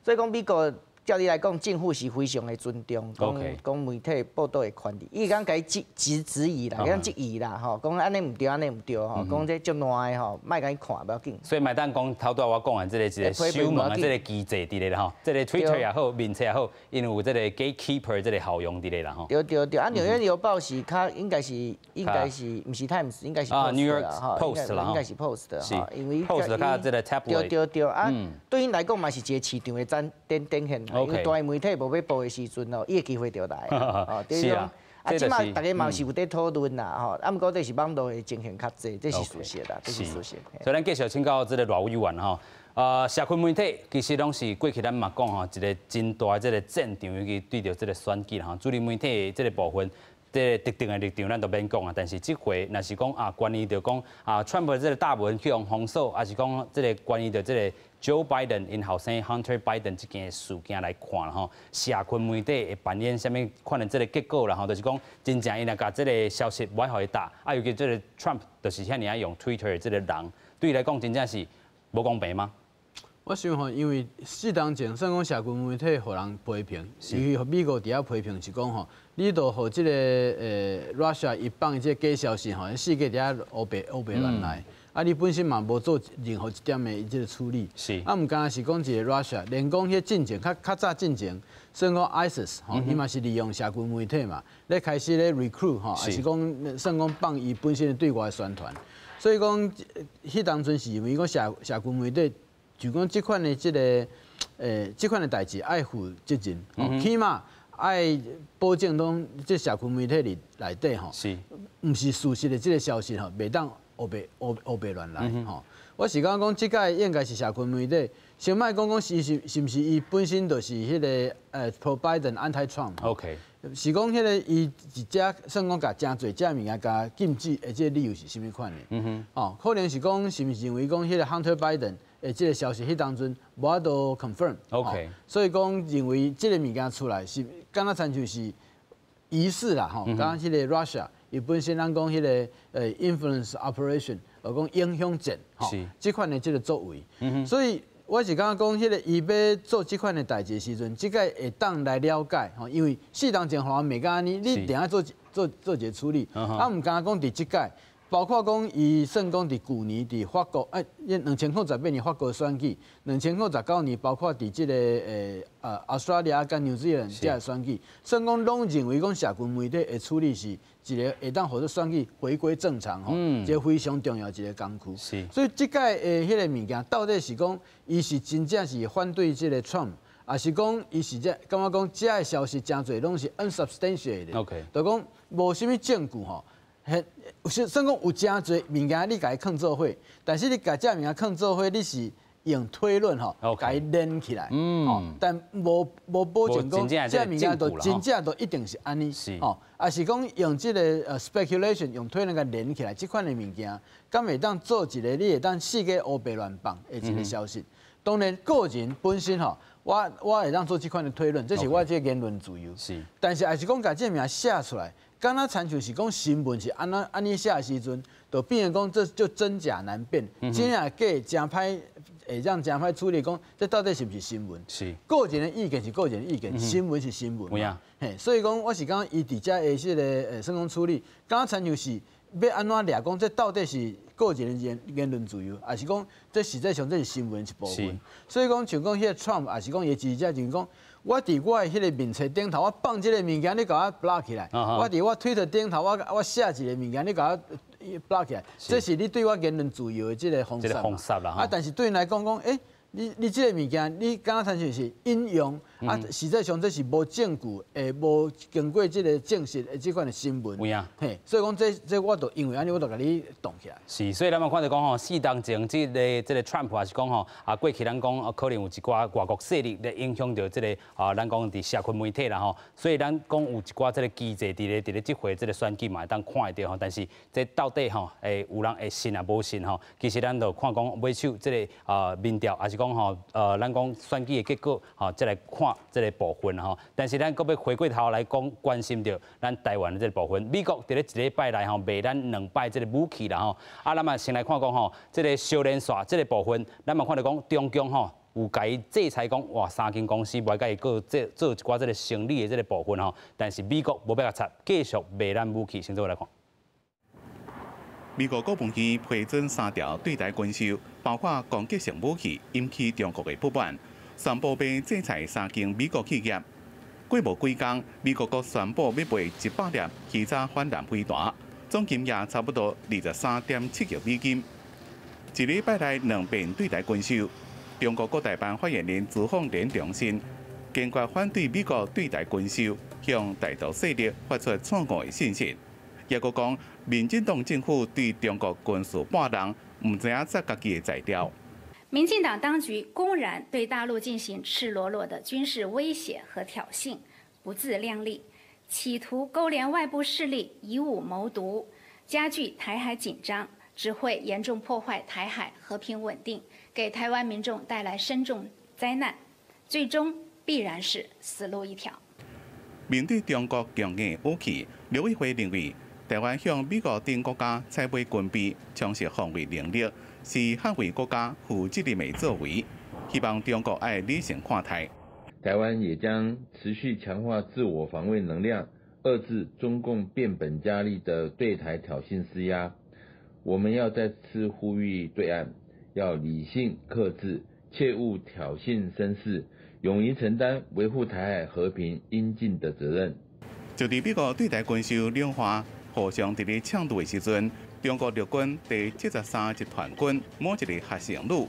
所以講美國照理來講，政府是非常的尊重講講媒體報導的權利。伊會當共伊質質質疑啦，會當質疑啦，吼，講按呢毋對，按呢毋對吼，講這足爛的吼，莫共伊看，無要緊。所以莫當講頭拄仔我講的這个一个守門的這个機制佇咧啦吼，這个 Twitter 也好，面冊也好，𪜶有這个 gatekeeper 這个效用佇咧啦吼。對對對，啊，紐約郵報是較應該是應該是毋是 Times，應該是 New York Post 啦，應該是 Post 吼，因為 Post 較這个 tabloid。對對對，啊，對𪜶來講嘛是一个市場的展展展現。因為大媒體無欲報的時陣哦，伊的機會就來。是啊，啊，這馬大家嘛是有佇討論啦，吼，啊，毋過這是網路的情形較濟，這是事實啦，這是事實。所以咱繼續請教這个賴委員吼，社群媒體其實攏是過去咱嘛講吼，一个真大的這个戰場，尤其對著這个選舉啦吼，主流媒體的這个部分。這个特定的立場，咱都免講啊。但是這回若是講啊，關於著講啊，川普這个大門去予封鎖，抑是講這个關於著這个 Joe Biden 𪜶後生 Hunter Biden 這件事件來看吼，社群媒體會扮演啥物款的這个結果啦吼，就是講真正𪜶若共這个消息無愛予伊打，啊，尤其這个 Trump 就是遐爾仔用 Twitter 的這个人，對伊來講真正是無公平嗎？我想吼，因為4年前算講社群媒體予人批評，尤其美國佇遐批評是講吼，你都予這个Russia 伊放這个假消息吼，世界佇遐烏白烏白亂來，啊，你本身嘛無做任何一點的這个處理，啊，毋敢是講一个 Russia，連講彼進前較較早進前，算講 ISIS 吼，伊嘛是利用社群媒體嘛，咧開始咧 recruit 吼，抑是講算講放伊本身的對外宣傳，所以講彼當陣是因為講社社群媒體。就講這款的這个，這款的代誌愛負責任，起碼愛保證講這社群媒體裡內底吼，毋是事實的這个消息吼，袂當烏白烏烏白亂來吼。我是感覺講，這屆應該是社群媒體，先莫講講是是是毋是伊本身就是彼个pro Biden anti Trump。 是講彼个伊一隻算講共誠濟這物件共禁止的這个理由是啥物款的？哦，可能是講是毋是認為講彼个 Hunter Biden 的這个消息彼當陣無法度 confirm。 所以講認為這个物件出來是敢若親像是疑似啦吼，敢若彼个 Russia 伊本身咱講彼个influence operation，或講影響戰吼，這款的這个作為。所以我是感覺講，彼个伊欲做這款的代誌的時陣，這个會當來了解吼，因為4年前予人罵甲按呢，你一定愛做做做一个處理，啊，毋敢講佇這屆，包括講伊算講佇舊年佇法國，哎，2018年法國選舉，2019年包括佇這个澳大利亞佮紐西蘭這个選舉，算講攏認為講社群媒體的處理是一个會當予這選舉回歸正常吼，一个非常重要一个工具。所以這屆的彼个物件到底是講伊是真正是反對這个 Trump，抑是講伊是這感覺講這个消息誠濟攏是 unsubstantiated 的，就講無啥物證據吼。算算講有誠濟物件你共伊囥做伙，但是你共這物件囥做伙，你是用推論吼，共伊連起來，但無無保證講這物件就真正就一定是按呢，吼，抑是講用這个speculation 用推論共連起來，這款的物件，敢會當做一个你會當世界烏白亂放的一个消息。當然，個人本身吼，我我會當做這款的推論，這是我這个言論自由。但是，抑是講共這个物件寫出來，敢若親像是講新聞是按怎按呢寫的時陣，就變成講這就真假難辨，真抑假誠歹會讓誠歹處理，講這到底是毋是新聞？個人的意見是個人的意見，新聞是新聞嘛。嘿，所以講我是感覺伊佇遮的這个算講處理，敢若親像是欲按怎掠講？這到底是個人言論自由，抑是講這實際上這是新聞一部分？所以講像講彼个 Trump，抑是講伊支持者就是講，我佇我的彼个面冊頂頭，我放這個物件，你共我 block 起來；我佇我推特頂頭，我寫一个物件，你共我 block 起來。這是你對我言論自由的這个封殺啦。啊，但是對𪜶來講講，欸，你這个物件，你敢若親像是引用，啊，實際上這是無證據，無經過這个證實的這款的新聞。有影。嘿，所以講這我就因為按呢，我就共你擋起來。是，所以咱嘛看著講吼，四當前這个 Trump 也是講吼，啊，過去咱講可能有一寡外國勢力來影響著這个啊，咱講佇社群媒體啦吼，所以咱講有一寡這个機制佇咧這回這个選舉嘛會當看會著吼，但是這到底吼，有人會信抑無信吼？其實咱就看講尾手這个啊民調，抑是講吼，咱講選舉的結果吼，再來看這个部分吼。但是咱閣欲回過頭來講，關心著咱台灣的這个部分。美國佇咧一禮拜內吼賣咱兩擺這个武器啦吼。啊，咱嘛先來看講吼，這个燒連線這个部分，咱嘛看著講中共吼有共伊制裁講，哇，三間公司無愛共伊閣做做一寡這个生理的這个部分吼。但是美國無欲共插，繼續賣咱武器。先做來看。美國國務院批准三條對台軍售，包括攻擊性武器，引起中國的不滿，宣布欲制裁三間美國企業。過無幾工，美國閣宣布欲賣100粒魚叉反艦飛彈，總金額差不多23.7億美金。一禮拜內兩遍對台軍售，中國國台辦發言人朱鳳蓮重申，堅決反對美國對台軍售，向台獨勢力發出錯誤的信息。抑閣講，民進黨政府對中國軍事擺弄，毋知影插家己的才調。民進黨當局公然對大陸進行赤裸裸的軍事威脅和挑釁，不自量力，企圖勾連外部勢力以武謀獨，加劇台海緊張，只會嚴重破壞台海和平穩定，給台灣民眾帶來深重災難，最終必然是死路一條。面對中國強硬語氣，陸委會認為，台灣向美國等國家採買軍備，充實防衛能力，是捍衛國家負責任的作為。希望中國愛理性看待。台灣也將持續強化自我防衛能量，遏制中共變本加厲的對台挑釁施壓。我們要再次呼籲對岸，要理性克制，切勿挑釁生事，勇於承擔維護台海和平應盡的責任。就佇美國對台軍售兩岸互相佇咧搶奪的時陣，中國陸軍第73集團軍某一个學生旅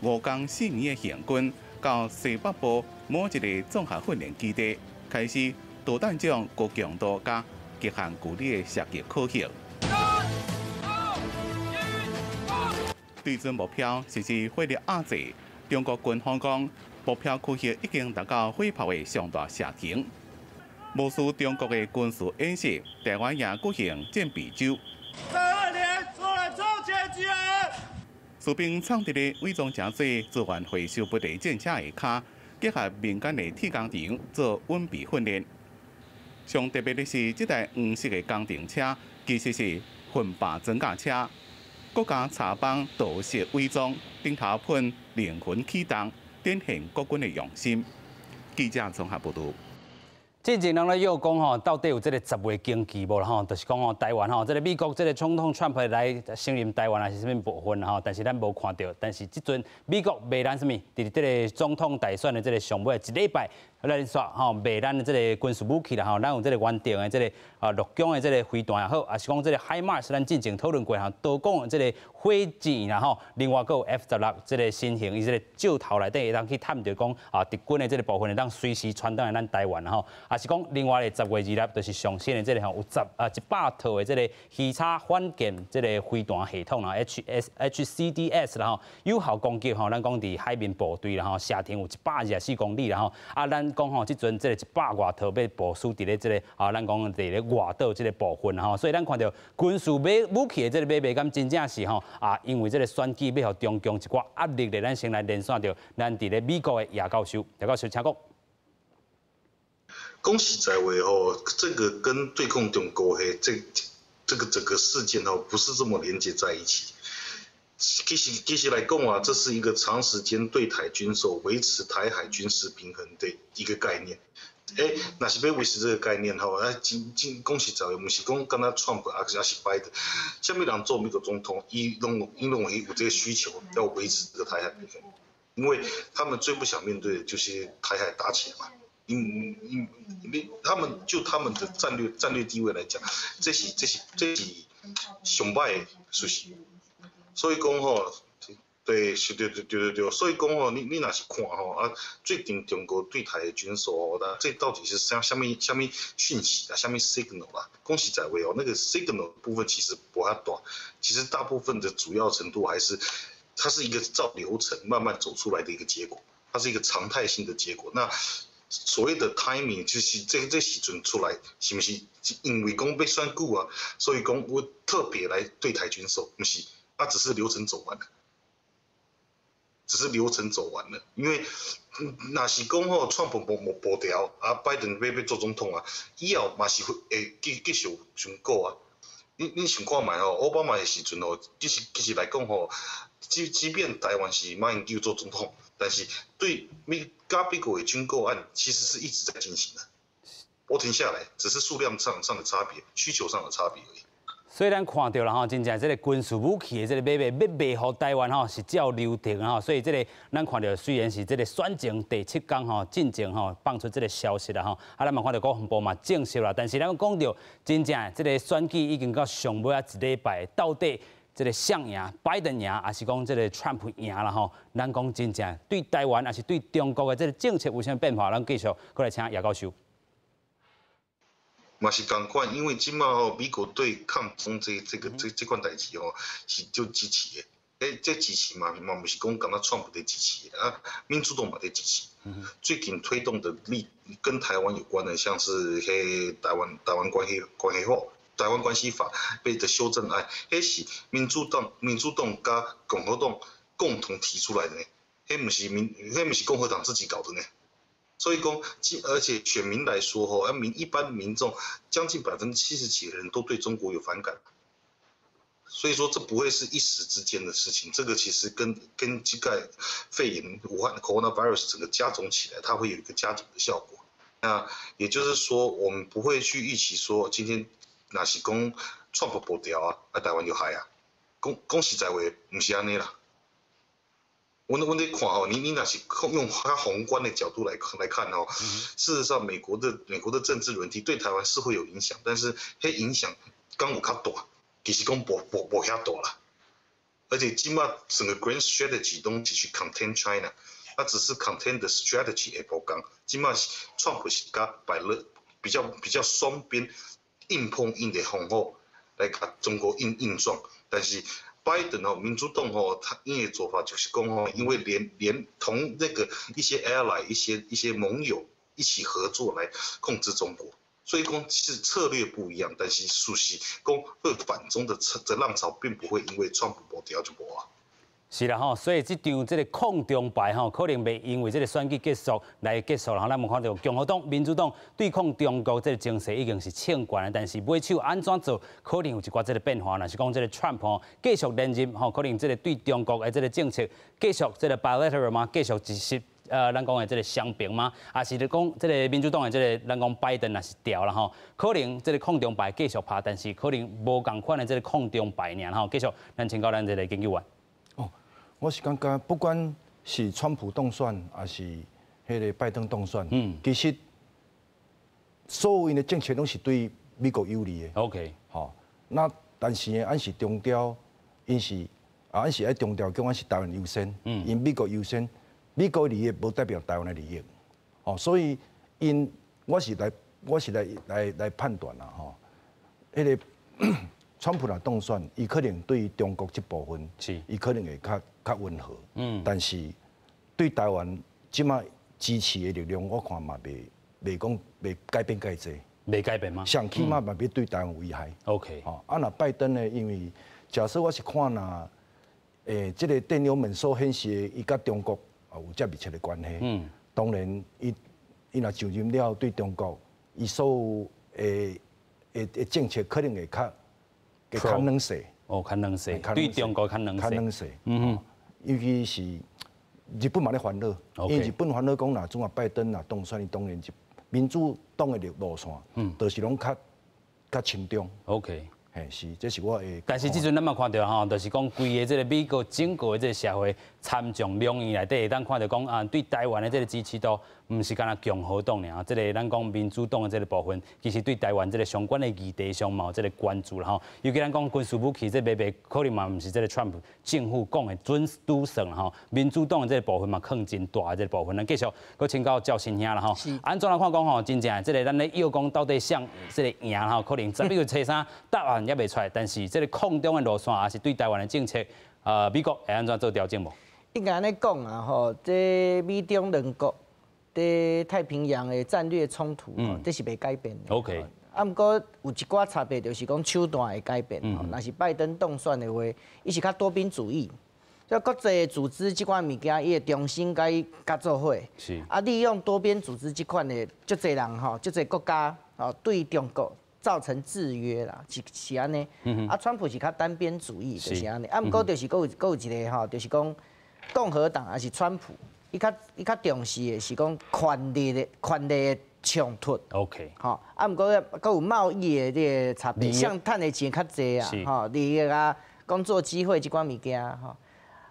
5工4暝的行軍到西北部某一个綜合訓練基地，開始導彈種高強度佮極限距離的射擊考核。對準目標實施火力壓制，中國軍方講目標區域已經達到火炮的上大射程。無輸中國的軍事演習，台灣也舉行戰備週。士兵藏佇咧偽裝成做資源回收物的戰車下跤，結合民間的鐵工廠做穩備訓練。上特別的是，這台黃色的工程車其實是混罷裝甲車，國家查幫盜竊偽裝，頂頭噴靈魂啟動，展現國軍的用心。記者綜合報導。之前人咧又講吼，到底有這个十月經濟無啦吼？就是講吼，台灣吼，這个美國這个總統川普來承認台灣還是啥物部分吼？但是咱無看著。但是這陣美國賣咱啥物？佇這个總統大選的這个上尾一禮拜，咱煞吼賣咱的這个軍事武器啦吼，咱有這个原定的這个啊陸軍的這个飛彈也好，抑是講這个海馬斯，咱進前討論過吼，都講這个火箭啦吼，另外閣有 F-16這个新型，伊這个石頭內底會當去探著講啊，敵軍的這个部分會當隨時傳轉來咱台灣啦吼。抑是講另外的10月2日，就是上新的這个吼有十啊100套的這个魚叉反艦這个飛彈系統啦，HCDS 啦吼，有效攻擊吼，咱講佇海面部隊啦吼，射程有124公里啦吼，啊，咱講吼，這陣這个100外套欲部署佇咧這个啊，咱講佇咧外島這个部分吼，所以咱看著軍事買武器的這个買賣，敢真正是吼啊，因為這个選舉欲予中共一寡壓力咧，咱先來連線著咱佇咧美國的葉教授，葉教授請講。講實在話吼，這個跟對抗中國的這個整個事件哦，不是這麼連接在一起。其實來講啊，這是一個長時間對台軍售、維持台海軍事平衡的一個概念。欸，若是欲维持这个概念吼，啊，真真讲实在话，毋是讲敢若川普，抑是拜登，啥物人做美国总统，伊拢会有这个需求，要维持这个台海平衡，因为他们最不想面对的就是台海打起来嘛。因他们就他们的战略地位来讲，这是上歹的事实。所以讲吼，对，是，对对对对对，所以讲吼，你若是看吼啊，最近中国对台的军售吼，那这到底是啥物讯息啊，啥物 signal 啊？讲实在话哦，那个 signal 部分其实无遐大，其实大部分的主要程度还是，它是一个照流程慢慢走出来的一个结果，它是一个常态性的结果。那所谓的 timing 就是这时阵出来，是毋是因为讲欲选举啊，所以讲我特别来对台军售，毋是，啊只是流程走完了，只是流程走完了，因为若是讲吼，川普无掉，啊，拜登欲做总统啊，以后嘛是会继续上股啊。你想看觅吼，奥巴马的时阵吼，其实来讲吼，即便台湾是马英九做总统，但是对美国的军购案其实是一直在进行的，无停下来，只是数量上的差别，需求上的差别而已。所以咱看著啦吼，真正這个军事武器的這个买賣，欲賣予台灣吼，是照流程吼。所以這个咱看著雖然是這个選前第七工吼，進前吼放出這个消息啦吼，啊，咱嘛看著國防部嘛證實啦。但是咱講著真正這个選舉已經到上尾仔一禮拜，到底這个誰贏，拜登贏，抑是講這个川普贏啦吼？咱講真正對台灣，抑是對中國的這个政策有啥變化？咱繼續閣來請葉教授。嘛是仝款，因為這馬吼美國對抗中這款代誌吼是足支持的。欸，這支持嘛毋是講敢若川普佇支持的啊，民主黨嘛佇支持。最近推動的力跟台灣有關的，像是彼台灣關係法、台灣關係法被的修正案，彼是民主黨佮共和黨共同提出來的呢，彼毋是共和黨自己搞的呢。所以講，而且選民來說，吼，啊一般民眾將近70幾%的人都對中國有反感，所以說這不會是一時之間的事情，這個其實跟這個肺炎武漢 coronavirus 整個加總起來，它會有一個加總的效果。那也就是說，我們不會去預期說今天若是講川普無掉啊，啊台灣就害啊，講實在話，毋是按呢啦。阮咧看吼，你若是用較宏觀的角度來看吼，事實上美國的政治輪替對台灣是會有影響，但是彼影響敢有較大，其實講無遐大啦。而且這馬整個 grand strategy 攏是去 contain China，啊只是 contain 的 strategy 會無仝。這馬川普是佮擺了比較雙邊硬碰硬的方法來共中國硬硬撞，但是拜登哦，民主黨哦，他𪜶的做法就是講哦，因為連同那個一些 ally、一些盟友一起合作來控制中國，所以講其實策略不一樣，但是事實講會反中的浪潮並不會因為川普無掉就無啊。是啦吼，所以這場這个抗中牌吼，可能袂因為這个選舉結束來結束啦。咱們看著共和黨、民主黨對抗中國這个情勢已經是衝懸，但是尾手按怎做，可能有一寡這个變化。若是講這个川普繼續連任吼，可能這个對中國的這个政策繼續這个 bilateral 嘛，繼續一是咱講的這个雙邊嘛，抑是講這个民主黨的這个咱講拜登若是掉啦吼，可能這个抗中牌繼續拍，但是可能無仝款的這个抗中牌爾吼。繼續，咱請教咱這个研究員。我是感覺，不管是川普當選，抑是彼个拜登當選，其實所有的政策攏是對美國有利的。 吼，那但是呢，俺是強調，𪜶是啊，俺是愛強調講，俺是台灣優先，𪜶美國優先，美國利益無代表台灣的利益，哦，所以𪜶我是來判斷啦，吼，彼个川普若當選，伊可能對中國這部分，伊可能會較溫和，但是對台灣這馬支持的力量，我看嘛袂講袂改變蓋濟，袂改變嗎？上起碼嘛袂對台灣有危害。 吼，啊，若拜登呢？因為假設我是看若，這个電郵門所顯示的，伊佮中國有遮密切的關係，當然伊若就任了，對中國，伊所有的政策可能會較軟勢。哦，較軟勢，對中國較軟勢。較軟勢，尤其是日本嘛咧煩惱，因為日本煩惱講，若總啊拜登若當選，伊當然日民主黨的路線，就是攏較較親中。 嘿，是，這是我的。但是這陣咱嘛看著吼，就是講規个這個美國整個的這個社會參眾兩院內底，會當看著講啊，對台灣的這個支持度，毋是干焦共和黨爾，這個咱講民主黨的這個部分，其實對台灣這個相關的議題上嘛有這個關注啦吼。尤其咱講軍事武器這買賣，可能嘛毋是這個川普政府講的準拄算吼。民主黨的這個部分嘛，囥真大的這個部分。咱繼續閣請教趙新兄啦吼。按怎來看講吼，真正這個咱咧要講到底誰這個贏吼，可能11月初三答案猶未出來，但是這個抗中的路線，抑是對台灣的政策，美國會按怎做調整無？應該按呢講啊吼，這美中兩國佇太平洋的戰略衝突，這是袂改變的。 啊，毋過有一寡差別，就是講手段會改變。若是拜登當選的話，伊是較多邊主義，這國際組織這款物件，伊會重新共伊合做伙。啊，利用多邊組織這款的，足濟人吼，足濟國家吼，對中國造成制約啦，是是按呢。啊，川普是較單邊主義，就是按呢。啊，毋過就是閣有閣有一個吼，就是講共和黨抑是川普，伊較重視的是講權力的衝突。 吼，啊，毋過閣有貿易的這個差別，誰趁的錢較濟啊，吼，利益啊，工作機會這款物件吼。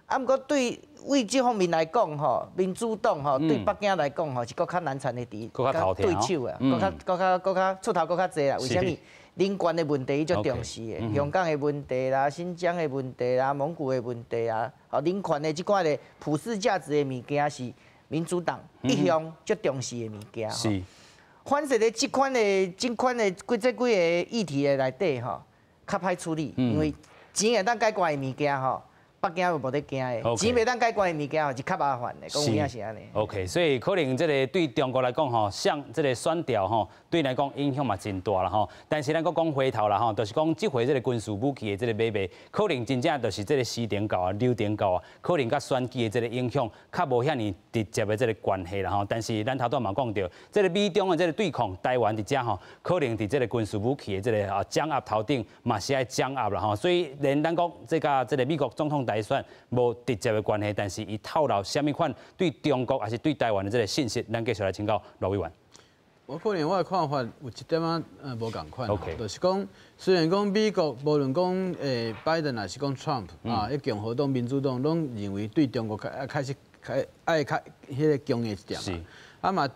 啊，毋過對為這方面來講吼，民主黨吼對北京來講吼是閣較難纏的敵對手啊，閣較出頭閣較濟啦。為啥物？人權的問題伊足重視的，香港的問題啦、新疆的問題啦、蒙古的問題啊，吼人權的這款的普世價值的物件是民主黨一向足重視的物件。反正咧，這款的幾這幾个議題的內底吼，較歹處理，因為錢會當解決的物件吼，北京就無咧驚的，錢袂當解決的物件吼是較麻煩的，講有影是按呢。 OK，所以可能這個對中國來講吼，像這個選調吼，對來講影響嘛真大啦吼。但是咱閣講回頭啦吼，就是講這回這個軍事武器的這個買賣，可能真正就是這個時程到啊、流程到啊，可能佮選舉的這個影響較無遐爾直接的這個關係啦吼。但是咱頭拄嘛講著，這個美中的這個對抗，台灣佇遮吼，可能佇這個軍事武器的這個啊掌握頭頂嘛是愛掌握啦吼。所以連咱講這個這個美國總統大選無直接的關係，但是伊透露啥物款對中國抑是對台灣的這個信息，咱繼續來請教羅委員。我可能我的看法有一點仔無仝款，就是講雖然講美國無論講拜登抑是講 Trump 啊，共和黨、民主黨攏認為對中國開開始開愛較彼個強硬一點嘛，啊嘛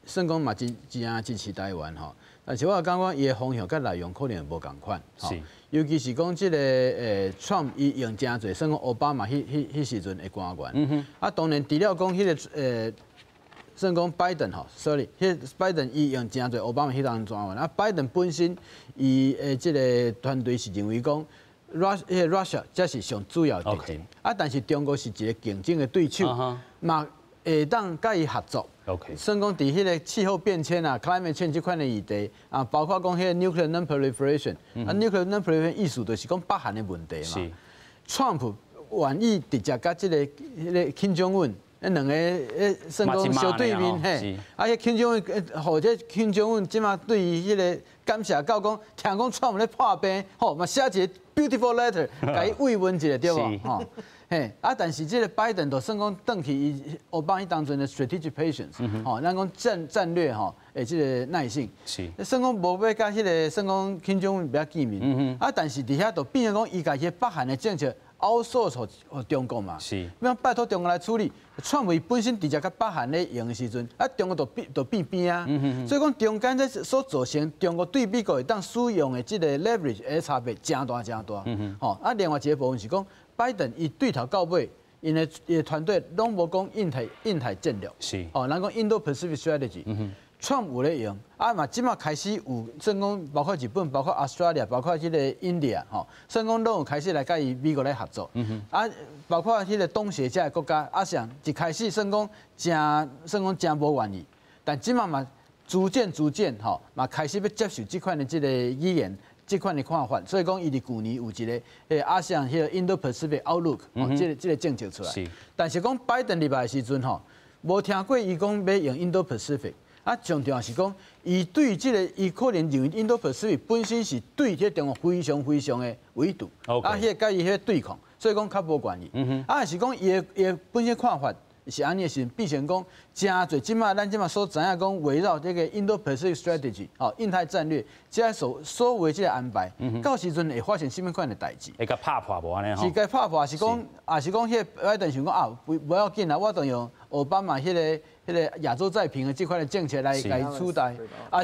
算講嘛真真支持台灣吼，但是我感覺伊的方向佮內容可能無仝款，尤其是講這個Trump 伊用誠濟，算講奧巴馬彼時陣的官員，啊當然除了講彼個算講拜登吼，sorry，彼拜登伊用誠濟奧巴馬彼當專員，啊拜登本身伊的這個團隊是認為講，彼個 Russia 才是上主要的敵人，啊但是中國是一個競爭的對手，嘛會當佮伊合作。 算講佇彼個氣候變遷啊，climate change 這款的議題啊，包括講彼個 nuclear non-proliferation，啊 nuclear non-proliferation 意思就是講北韓的問題嘛。Trump 願意直接佮這個彼個金正恩，彼兩個算講相對面嘿，啊，彼金正恩，或者金正恩這馬對伊彼個感謝到講，聽講 Trump 咧破病，吼嘛寫一個 beautiful letter，共伊慰問一下對無？吼。嘿，啊，但是這個拜登就算講轉去伊奧巴馬當陣的 strategic patience，吼，咱講戰略吼，這個耐性，算講無欲佮彼個算講金正恩欲見面，啊，但是佇遐就變成講伊共彼個北韓的政策 outsource 予中國嘛，欲拜託中國來處理。川普本身直接佮北韓咧用的時陣，啊，中國就變邊啊，所以講中間這所造成中國對美國會當使用的這個 leverage 的差別誠大誠大，吼，啊，另外一個部分是講。拜登伊對頭到尾，𪜶的團隊攏無講印太戰略，哦，咱講 Indo-Pacific Strategy，Trump 有咧用，啊嘛，這馬開始有，算講包括日本、包括 Australia、包括這個 India，吼，算講攏有開始來佮伊美國來合作，啊，包括彼個東協遮的國家，ASEAN 一開始算講誠算講誠無願意，但這馬嘛逐漸逐漸吼，嘛開始欲接受這款的這個語言。這款的看法，所以講伊佇舊年有一個ASEAN 彼個 Indo-Pacific Outlook，哦，這個政策出來。但是講拜登入來的時陣吼，無聽過伊講欲用 Indo-Pacific，啊，上重要是講，伊對這個伊可能認為 Indo-Pacific 本身是對這個中國非常非常的圍堵，啊，彼個佮伊彼個對抗，所以講較無願意。啊，是講伊的本身看法。是按呢的时阵，變成講誠濟，這馬咱這馬所知影講圍繞這個 Indo-Pacific Strategy，吼，印太戰略，這所謂這个安排，到時陣會發生啥物款的代誌？會共拍破無按呢？是共拍破，是講，抑是講彼个拜登想講啊，無要緊啊，我就用奧巴馬彼个亞洲再平衡這款的政策來取代，抑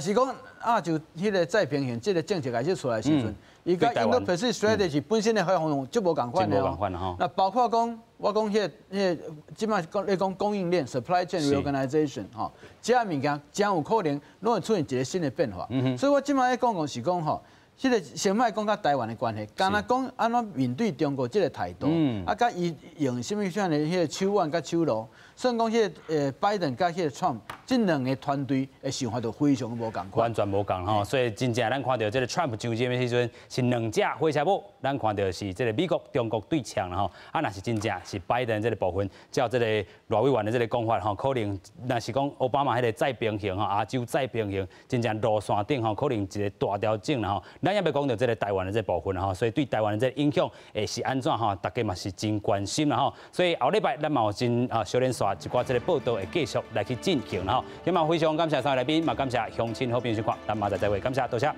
是講亞洲彼个再平衡這个政策開始出來的時陣，伊佮 Indo-Pacific Strategy 本身的方向就無仝款的哦。那包括講，我講彼个，這馬講咧講供應鏈 supply chain reorganization 吼，這物件真有可能攏會出現一个新的變化。所以我這馬咧講講是講吼，這个先莫講佮台灣的關係，干焦講按怎面對中國這个態度，啊，佮伊用啥物款的彼个手腕佮手路，算講彼个拜登佮彼个 Trump 這兩个團隊的想法都非常無仝款。完全無仝吼，所以真正咱看著這个 Trump 上任的時陣是兩隻火車母，咱看著是這个美國、中國對嗆啦吼，啊，若是真正是拜登這个部分，照這个賴委員的這个講法吼，可能若是講奧巴馬彼个再平衡吼，亞洲再平衡，真正路線頂吼，可能一个大調整啦吼。咱猶未講著這个台灣的這个部分吼，所以對台灣的這个影響會是按怎吼，大家嘛是真關心啦吼。所以後禮拜咱嘛有真啊小連續一寡這个報道會繼續來去進行啦吼。今嘛非常感謝三位來賓，嘛感謝鄉親好朋友收看，咱明仔載再會，感謝多謝。